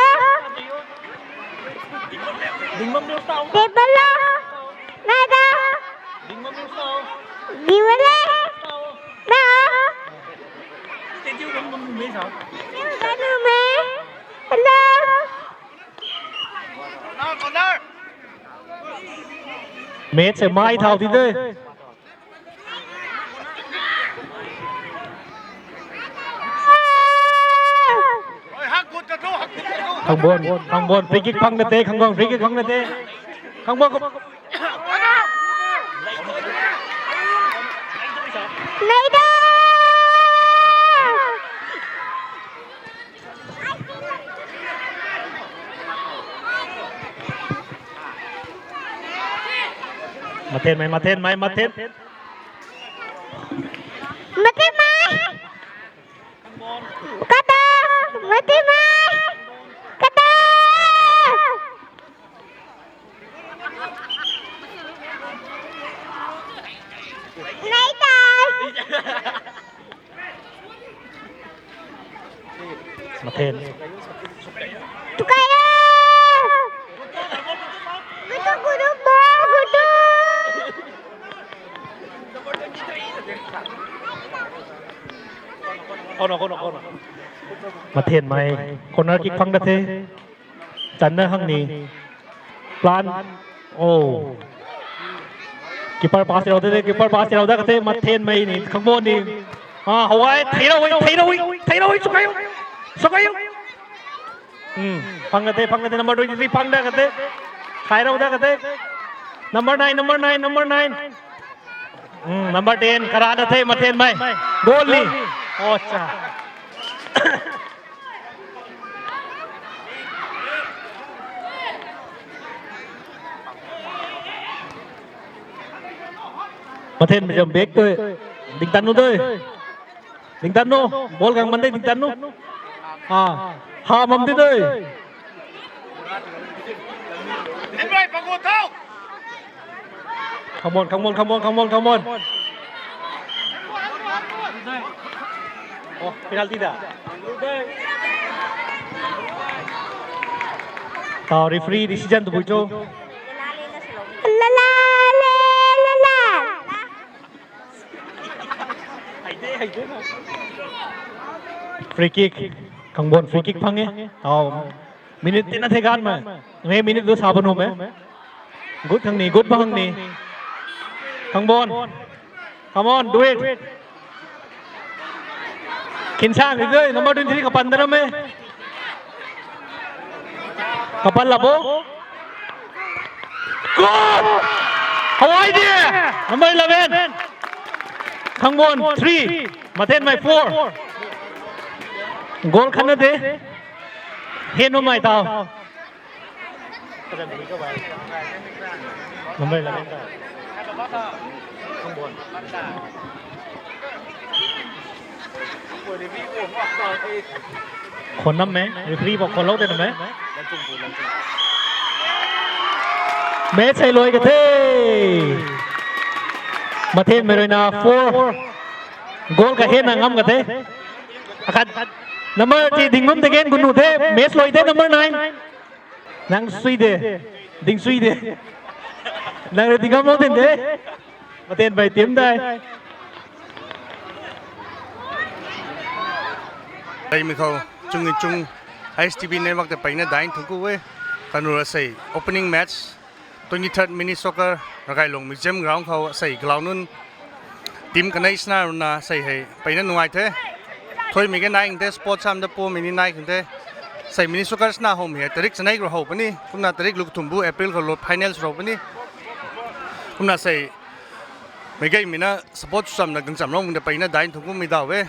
Ding bam riu tau. Ding bam la. Na da. Ding bam riu tau. Ding bam la. Na. Statue bam bam mei sa. Hello. Match se mai thau ti de. Khangbuan, Khangbuan, free kick phang na te, Khangbuan, free kick phang na te. Khangbuan, Khang- Neida! Mathen mai, Mathen mai, Mathen. Mathen mai. Kata, Mathen mai. Kata. Neita. Mathen. Tukai a. Gutu, gutu, bo, gutu. Kono, kono, kono. Mathen mai corner kick phang da the. Tanna hang ni. Plan. Oh. Keeper pass rau de, keeper pass rau da kate, Mathen mai ni, Khangbuan ni. Ah, hawai, thei rau, thei rau, thei rau, sukai, sukai. Hmm, phang kate, phang kate, number twenty-three phang da kate. Thei rau da kate. Number nine, number nine, number nine. Hmm, number ten, kara da the, Mathen mai. Goal ni. Oh, cha. Mathen mai jam back tui. Ding tan nu tui. Ding tan nu. Ball gang man de ding tan nu. Ah. Ha mam de tui. Come on, come on, come on, come on, come on. Oh, penalty da. Tau referee decision tu bui cho. La la la la la. Free kick. Khangbuan free kick phang e. Tau. Minute tina the gan ma. Nge minute tu sa banu me. Good khang ni, good bang ni. Khangbuan. Come on, do it. Khinsang, number twenty-three kapan dana me. Kapan labo. Goal! Hawai de! Number eleven. Khangbuan, three. Mathen mai, four. Goal khanna de. Henu mai tau. Number eleven ta. Khon nam me, referee bo khon lou te nam me. Match hei loi ka the. Mathen mai rui na four. Goal ka hena ngam ka the. Akhat number ti ding ngam te gen gunu the. Match loi the number nine. Nang sui de, ding sui de. Nang rui ding ngam lou din de. Mathen mai team dai. Dai mi khou, chung in chung, H T B network te paina dai thung ku e. Kanu ra sei, opening match, twenty-third mini soccer, Rakailung Museum ground khou sei, ground nun, Team kanei sna runa sei hei, peina nungai the. Thuimei ke nai the, sports sam da pomei ni nai the. Sei mini soccer sna howmei hei, tarik chanei khou how puni. Kumna tarik luk thumbu April khou lo finals rou puni. Kumna sei, meic gaymei na support samna gangcham rou mung da peina dai thung kummei daw e.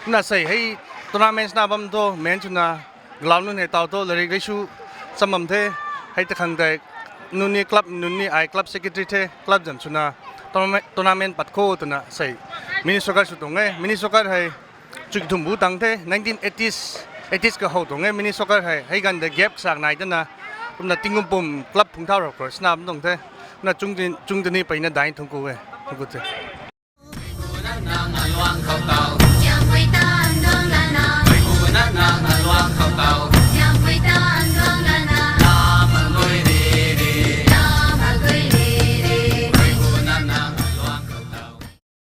Kumna sei hei tournament sna bam tho, men chuna, Ground nun hei tau tho, larik rei su cham bam the, hei ta khang tei, nunni club, nunni ai club secretary the, club zam swna, tournament, tournament pat kho twna sei, mini soccer sw tuang e, mini soccer hei, chuki thumbu tang the, nineteen eighties, eighties ka how tuang e, mini soccer hei, hei ganv de gap sak nai twna, kumna tingkum pum club phung thau rap kro sna bam tuang the, kumna chung tin, chung tini peina dai thung ku e, thung ku the.